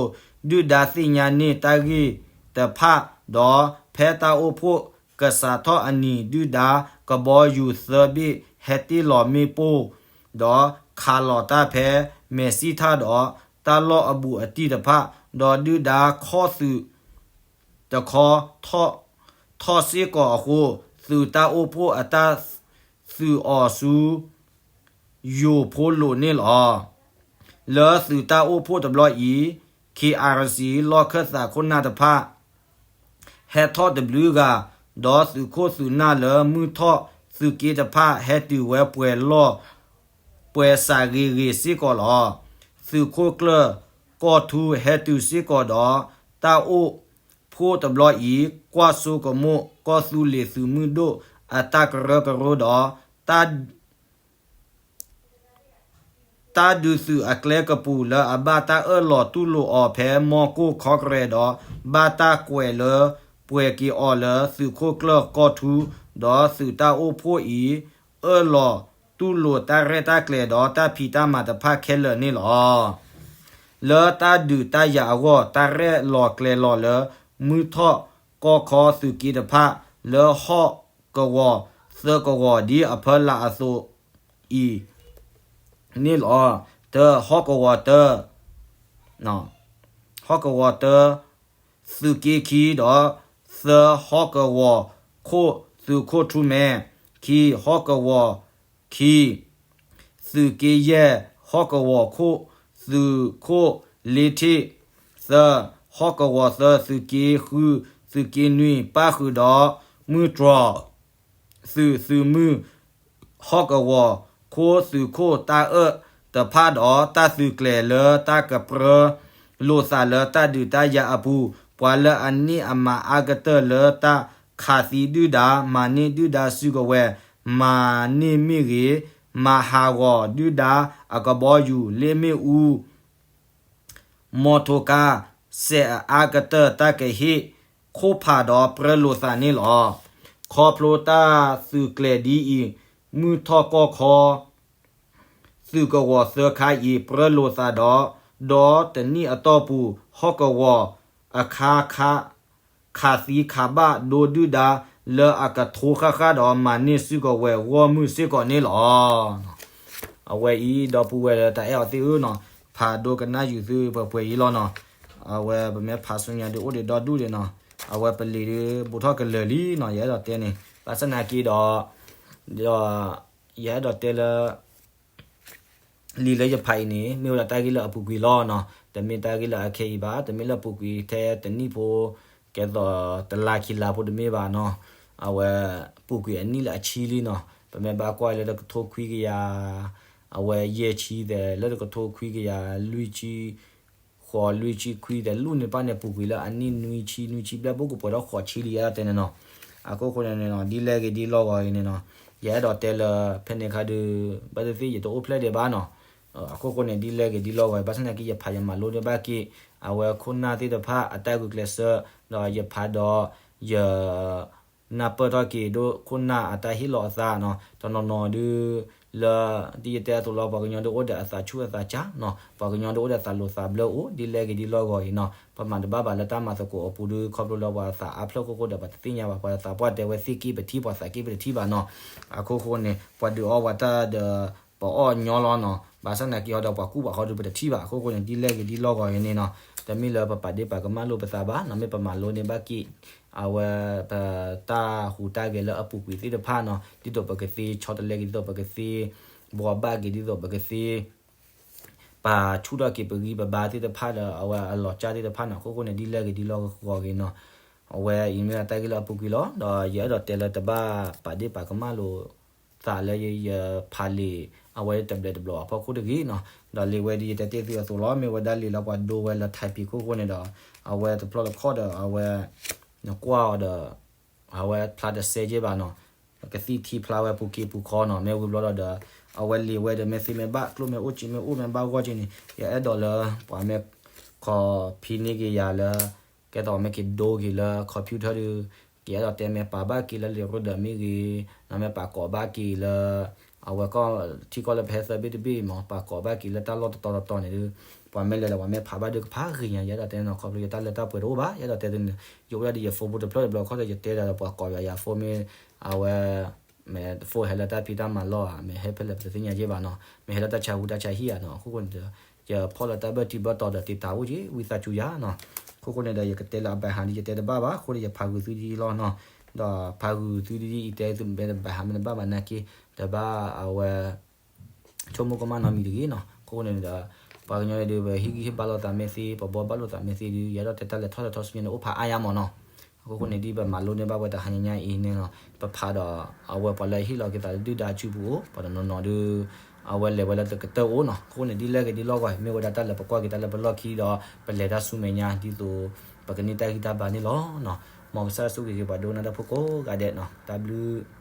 ဒုၣ်ဒါသ့ၣ်ညါန့ၢ်တၢ်ဂ့ၢ်တဖၣ် ဒီးဖဲတၢ်အိၣ်ဖှိၣ်ကစးထီၣ်အနံၤ ဒုၣ်ဒါကဘီယူၤသၢဘ့ၣ်ဟဲတ့ၢ်လီၤမ့ၣ်ပိၢ် ဒီးခးလီၤတၢ်ဖဲမဲာ်စံၣ်ထၣ်ဒီး တၢ်လီၢ်အဘူးအတံၢ်တဖၣ် ဒီးဒုၣ်ဒါခီၣ်သုးတခီ ထီၣ်စ့ၢ်ကီးအဃိ သုးတၢ်အိၣ်ဖှိၣ်အတၢ်သုးအီၤဆူ ယိၤဖိလိာ်န့ၣ်လီၤ. လၢသုးတၢ်အိၣ်ဖှိၣ်တဘျီအံၤ ခ့ၣ်အၣ်စံၣ် လီၢ်ခၢၣ်သးခိၣ်နၢ်တဖၣ် ဟဲထီၣ်တဘျုးဂၤ, ဒီးသုးခိၣ်သုးနၢ်လၢမုၢ်ထီၣ်သုးက့တဖၣ် ဟဲတုၤဝဲပှဲၤလီၢ် ပှဲၤစးဂ့ၤဂ့ၤစ့ၢ်ကီးလီၤ. သုးခိၣ်ကျၢၢ်ကီၢ်ထူဟဲတုၤစ့ၢ်ကီးဒီး တၢ်အိၣ်ဖှိၣ်တဘျီအံၤ ကွၢ်စိကမိၣ်ကီၢ်သူလ့ၤသုးမုၢ်ဒိၣ်အတၢ်ကရၢကရိဒီး တၢ် တ တၢ်ဒုးသုးအကျဲကပူၤလၢအဘၣ်တၢ်အၢၣ်လီၤတူၢ်လိာ်အီၤဖဲမီၢ်ကိၢ်ခီကရဲးဒီး ဘၣ်တၢ်ကွဲးလၢပှဲၤက့ၤအီၤလၢသုးခိၣ်ကျၢၢ်ကီၢ်ထူ ဒီးသုးတၢ်အိၣ်ဖှိၣ်အံၤ အၢၣ်လီၤတူၢ်လိာ်တၢ်ရဲၣ်တၢ်ကျဲၤဒီးတၢ်ဖံးတၢ်မၤတဖၣ်ခဲလၢာ်န့ၣ်လီၤ. လၢတၢ်ဒုးတၢ်ယၤအဂီၢ် တၢ်ရဲၣ်လီၤကျဲၤလီၤလၢ မုၢ်ထီၣ်ကီၢ်ခီသုးက့တဖၣ် လၢဟီၣ်ကဝီၤသၢကဝီၤ ဒ်အဖီလာ်အသိးအံၤန့ၣ်လီၤ. တၢ ဟီၣ်ကဝီၤတၢ ဟီၣ်ကဝီၤတၢ သုးက့ခံဒီး သၢဟီၣ်ကဝီၤခိၣ်သုးခိၣ်ထူမဲ, ခံ ဟီၣ်ကဝီၤခံ သုးက့ယဲၢ် ဟီၣ်ကဝီၤခိၣ်သုးခိၣ်လ့ထ့ၣ်, သၢ ဟီၣ်ကဝီၤသၢ သုးက့ဃု သုးက့နွံ ပၣ်ဃုာ်ဒီး မုၢ်တြီၢ် သုးသုးမုၢ် ဟီၣ်ကဝီၤခိၣ်သုးခိၣ်တၢ်အၢၣ်တဖၣ်ဒီး တၢ်သုးကျဲၤလၢတၢ်ကပြၢလိာ်သးလၢတၢ်ဒုးတၢ်ယၤအပူၤ, ပှၤလၢအန့ၢ်အမၤအါကတၢၢ်လၢတၢ်ခးသံဒုၣ်ဒါ မၤန့ၢ်ဒုၣ်ဒါစုကဝဲၤ မၤန့ၢ်မ့ၢ်ဂ့ၤ, မၤဟးဂီၤဒုၣ်ဒါအကဘီယူၤ လ့ၣ်မ့ၣ်အူ မီထိကါ စဲးအအါကတၢၢ် တၢ်ကဟ့ၣ်ခိၣ်ဖးဒီးပြၢလိာ်သးန့ၣ်လီၤ. ခီဖျိတၢ်သုးကျဲၤဒ်အံၤ မုၢ်ထီၣ်ကီၢ်ခီ သုးကဝီၤသၢခါအံၤ ပြၢလိာ်သးဒီး ဒီးတနံၣ်အတီၢ်ပူၤ ဟီၣ်ကဝီၤအခါခါ ခးသံခးဘၣ်ဒိဒုၣ်ဒါ လၢအကထိဃၣ်ဃၣ်ဒီး မၤန့ၢ်စုကဝဲၤဂီၢ်မုၢ်စ့ၢ်ကီးန့ၣ်လီၤ. အဝဲအံၤ ဒီပုၢ်ဝဲၢ်လၢတၢ်အဲၣ်အီၤသ့ၣ်ဧၢနီၤ, ဖးဒိကနၣ်ယူၤသုပှဲၤပှဲၤအံၤလီၤနီၤ. အဝဲပမ့ၢ်ဖးဆူညါဒုးအိၣ်ဒံးဒီဒူၣ်ဒံးနီၤ, အဝဲပလံာ်ဒုးဘူးထီၣ်ကလၢာ်လံနီၤ, ယအဲၣ်ဒိးတဲန့ၣ် ဘၣ်ဆၣ်နာ်က့ဒီး ဒီး ယအဲၣ်ဒိးတဲလၢ လံာ်လၢယဖးအံၤန့ၣ် မ့ၢ်ဝဲဒၣ်တၢ်ဂ့ၢ်လၢအပူၤကွံာ်လီၤနီၤ, တမ့ၢ်တၢ်ဂ့ၢ်လၢအခဲအံၤဘၣ်, တမ့ၢ်လၢပူၤကွံာ်ထဲတနံၣ်ဖိ ကဲသိးတလါခံလါဖိတမ့ၢ်ဘၣ်နီၤ, အဝဲပူၤကွံာ်အနံၣ်လၢအဆံလံနီၤ, ပမ့ၢ်ဘၣ်ကွၢ်လၢတကထိခွံကယၤ အဝဲယဲၢ်ဆံသဲး လၢတကထိခွံကယၤလွံၢ်ဆံ ဃိးလွံၢ်ဆံခွံသဲး လူၢ်န့ၣ်တဖၣ်န့ၣ် ပူၤကွံာ်လၢအနံၣ်နွံဆံ နွံဆံဘျဲၣ် ပအိၣ်ကပှဲၤထီၣ်ဃိးဆံလံ ယအဲၣ်ဒိးတဲန့ၣ်နီၤ. အခိၣ်ဃိန့ၣ်နီၤ ဒ်လဲၣ်ဂ့ၤဒ်လဲၣ်ဂ့ၤအံၤန့ၣ်နီၤ, ယအဲၣ်ဒိးတဲလၢ ဖဲန့ၣ်အခါဒီး ဘၣ်သ့ၣ်သ့ၣ်ယတအိၣ်ဖျဲၣ်ဒံးဘၣ်နီၤ. အခိၣ်ဃိန့ၣ် ဒ်လဲၣ်ဂ့ၤဒ်လဲၣ်ဂ့ၤအံၤ ဘၣ်ဆၣ်သနာ်က့ ယဖးယမၤလိန့ၢ်ဘၣ်က့ၤ အဝဲခိၣ်နၢ်သ့ၣ်တဖၣ်အတၢ်ဂုာ်ကျဲးစၢး ဒီးယဖးဒီး ယ နၢ်ပၢၢ်ထီၣ်က့ၤဒိခိၣ်နၢ်အတၢ်ဟ့ၣ်လီၤအသးနီၤ, တနီၤနီၤဒုး လၢ ဒ်ယတဲအသိးလီၤ ပှၤကညီဒုးအိၣ်ဒီးအသးဆူၣ်အသးဆါနီၤ, ပှၤကညီဒုးအိၣ်ဒီးသးလိၤသးဘျၢအိၣ် ဒ်လဲၣ်ဂ့ၤဒ်လဲၣ်ဂ့ၤအံၤနီၤ, ပမၤတဘၣ်ဘၣ်လၢတၢ်မၤသကိးအပူၤဒီး ခီဖျိလၢပှၤသးအါဖျၢၣ်အဃိဒီး ပှၤတသ့ၣ်ညါဘၣ်, ပှၤသးပှၢ်တဲဝဲသ့ၣ်က့ၢ်ပထံ ပှၤသးက့ၢ်ပတထံၣ်ဘၣ်နီၤ. အခိၣ်ဃိန့ၣ် ပှၤဒုးအီၣ်ဝဲတၢ်ဒီး ပအီၣ်ညီလီၤနီၤ, ဘၣ်ဆၣ်သနာ်က့ဟီဒီး ပှၤကူၣ်ပှၤဃီဒီးပတထံၣ်ဘၣ်. အခိၣ်ဃိန့ၣ် ဒ်လဲၣ်ဂ့ၤဒ်လဲၣ်ဂ့ၤအံၤန့ၣ်နီၤ, တမ့ၢ်လၢပပာ်ဒ့ၣ်ပာ်ကမၣ်လိာ်ပသးဘၣ်နီၤ, မ့ၢ်ပမၤလိန့ၢ်ဘၣ်က့ၤ အဝဲ ပတၢ်ဟူးတၢ်ဂဲၤလၢအပူၤကွံာ်သ့ၣ်တဖၣ်နီၤ, ဒ်သိးပကသ့ဆီတလဲက့ၤ ဒ်သိးပကသ့ ဘှီဘၣ်က့ၤ ဒ်သိးပကသ့ ပာ်ဆူၣ်ထီၣ်က့ၤပဂံၢ်ပဘါသ့ၣ်တဖၣ်ဒီး အဝဲအလီၤကၢ်သ့ၣ်တဖၣ်နီၤ. အခိၣ်ဃိန့ၣ် ဒ်လဲၣ်ဂ့ၤဒ်လဲၣ်ဂ့ၤအံၤနီၤ, အဝဲအံၤမ့ၢ်ဒၣ်တၢ်ဂ့ၢ်လၢအပူၤကွံာ်လီၤ. ဒီးယအဲၣ်ဒိးတဲလၢတဘၣ်ပာ်ဒ့ၣ်ပာ်ကမၣ်လိာ်သးလၢယဖးလံာ် အဝဲတဘျဲးတဘျီအဖီခိၣ်တဂ့ၤနီၤ. ဒီးလံာ်ဝဲဒ်ယတဲတ့ၢ်သုအသိးလီၤ, မ့ၢ်ဝဲဒၣ်လံာ်လၢပှၤဒိဝဲလၢ typing ခိၣ်ဃိန့ၣ်ဒီး အဝဲတဖျီၣ်တခီၣ်ဒီး အဝဲ နကွၢ်အီၤဒီး အဝဲဖျါတစဲက့ဘၣ်နီၤ. ကသံၣ်ထံဖျါဝဲပူၤက့ၤပူၤခီနီၤ, မ့ၢ်ဝံၤဘျီဒီး အဝဲလံာ်ဝဲဒီး မ့ၢ်သ့မ့ၢ်ဘၣ် ကျိၣ်မ့ၢ်အိၣ် စ့မ့ၢ်အိၣ် မ့ၢ်ဘၣ်ဂီၢ်က့န့ၣ် ယအဲၣ်ဒိးလၢ ပှၤမ့ၢ် copy န့ၢ်က့ၤယၤလၢ ကဲသိးမ့ၢ်က့ၤဒိက့ၤလၢ computer ဒီး ကအဲၣ်ဒိးတဲမ့ၢ်ပာ်ဘၣ်က့ၤလၢလံာ်ရ့ဒၢးမ့ၢ်ဂ့ၤ, မ့ၢ်ပာ်ကိးဘၣ်က့ၤလၢ အဝဲကီၢ်ထံကီၢ်လၢပဟဲသၢဘ့ၣ်တဘ့ၣ်မ့ၢ် ပာ်ကိးဘၣ်က့ၤလၢတၢ်လီၢ်တတီၤတတီၤန့ၣ်ဒီး ပှၤမ့ၢ်လဲၤဒီး ပှၤမ့ၢ်ဖးဘၣ်ဒီးကဖးဂ့ၤညါ, ယအဲၣ်ဒိးတဲနီၤ ခီဖျိယတၢ်လၢတၢ်ပှဲၤတအိၣ်ဘၣ်, ယအဲၣ်ဒိးတဲသုန့ၣ် ယအိၣ်ဒၣ်ဒီးယ phone ပူၤတဖျၢၣ်တဘျီခီဒီး ယတဲဒၣ်ဒီးပှၤကိးယၤယၤ phone မ့ၢ် အဝဲ မ့ၢ် phone ဟဲလၢတၢ်ဖံးတၢ်မၤလီၢ်ဧါ, မ့ၢ်ဟဲဖဲလဲၣ်ပတသ့ၣ်ညါက့ဘၣ်နီၤ, မ့ၢ်ဟဲလၢတၢ်ဆါဟူတၢ်ဆါဟံၣ်ဧါနီၤ, အခိၣ်ဃိန့ၣ်ဒီး ယဖီၣ်လၢတၢ်ဘၢၣ်တံၢ်ဘၢၣ်တီၤဒီးတံာ်တာ်အိၣ်က့ ဝံသးစူၤယၤနီၤ, အခိၣ်ဃိန့ၣ်ဒီး ယကတဲလၢအဘၣ်ဟးဒီး ယတဲတဘၣ်ဘၣ်, အဃိဒီးယဖးဂုာ်သုဒ်အံၤလီၤနီၤ, ဒီးဖးဂုာ်သုဒ်အံၤ ယတဲသုမ့ၢ်တဘၣ်ဟးမ့ၢ်တဘၣ်ဘၣ်နာ်က့ တဘၣ်အဝဲ ဆိကမိၣ်ကမၣ်နီတမံၤတဂ့ၤနီၤ, အခိၣ်ဃိန့ၣ်ဒီး ပှၤကညီန့ၣ်ဒီး ပဟံးဂံၢ်ဟ့ၣ်ဘါလိာ်သးမ့ၢ်သ့ ပဘှီဘၣ်လိာ်သးမ့ၢ်သ့ဒီး ယအဲၣ်ဒိးတဲတၢ်လဲၤထီၣ်လဲၤထီဆူညါန့ၣ် အိၣ်ဖးအါယါမးနီၤ, အခိၣ်ဃိန့ၣ် ဒ်ပမၤလိန့ၢ်ဘၣ်ဝဲတဟါညါအံၤန့ၣ်နီၤ, ပဖးဒီး အဝဲပှၤလၢဟ့ၣ်လီၤက့ၤသးလၢဒုၣ်ဒါအစုပူၤအိၣ် ပှၤတနီၤနီၤဒီး အဝဲလဲၤဝဲလၢတကတၢၢ်အိၣ်နီၤ, အခိၣ်ဃိန့ၣ် ဒ်လဲၣ်ဂ့ၤဒ်လဲၣ်ဂ့ၤ မ့ၢ်ဝဲဒၣ်တၢ်လၢပကွၢ်က့ၤတၢ်လၢပလီၢ်ခံဒီး ပလဲၤတၢ်ဆူမဲာ်ညါ ဒ်သိး ပကန့ၢ်တၢ်ဂံၢ်တၢ်ဘါန့ၣ်လီၤနီၤ, မ်ကစၢ်ယွၤဆိၣ်ဂ့ၤက့ၤပှၤဒိကနၣ်တၢ်ဖိကိးဂၤဒဲးနီၤ, တၢ်ဘျုး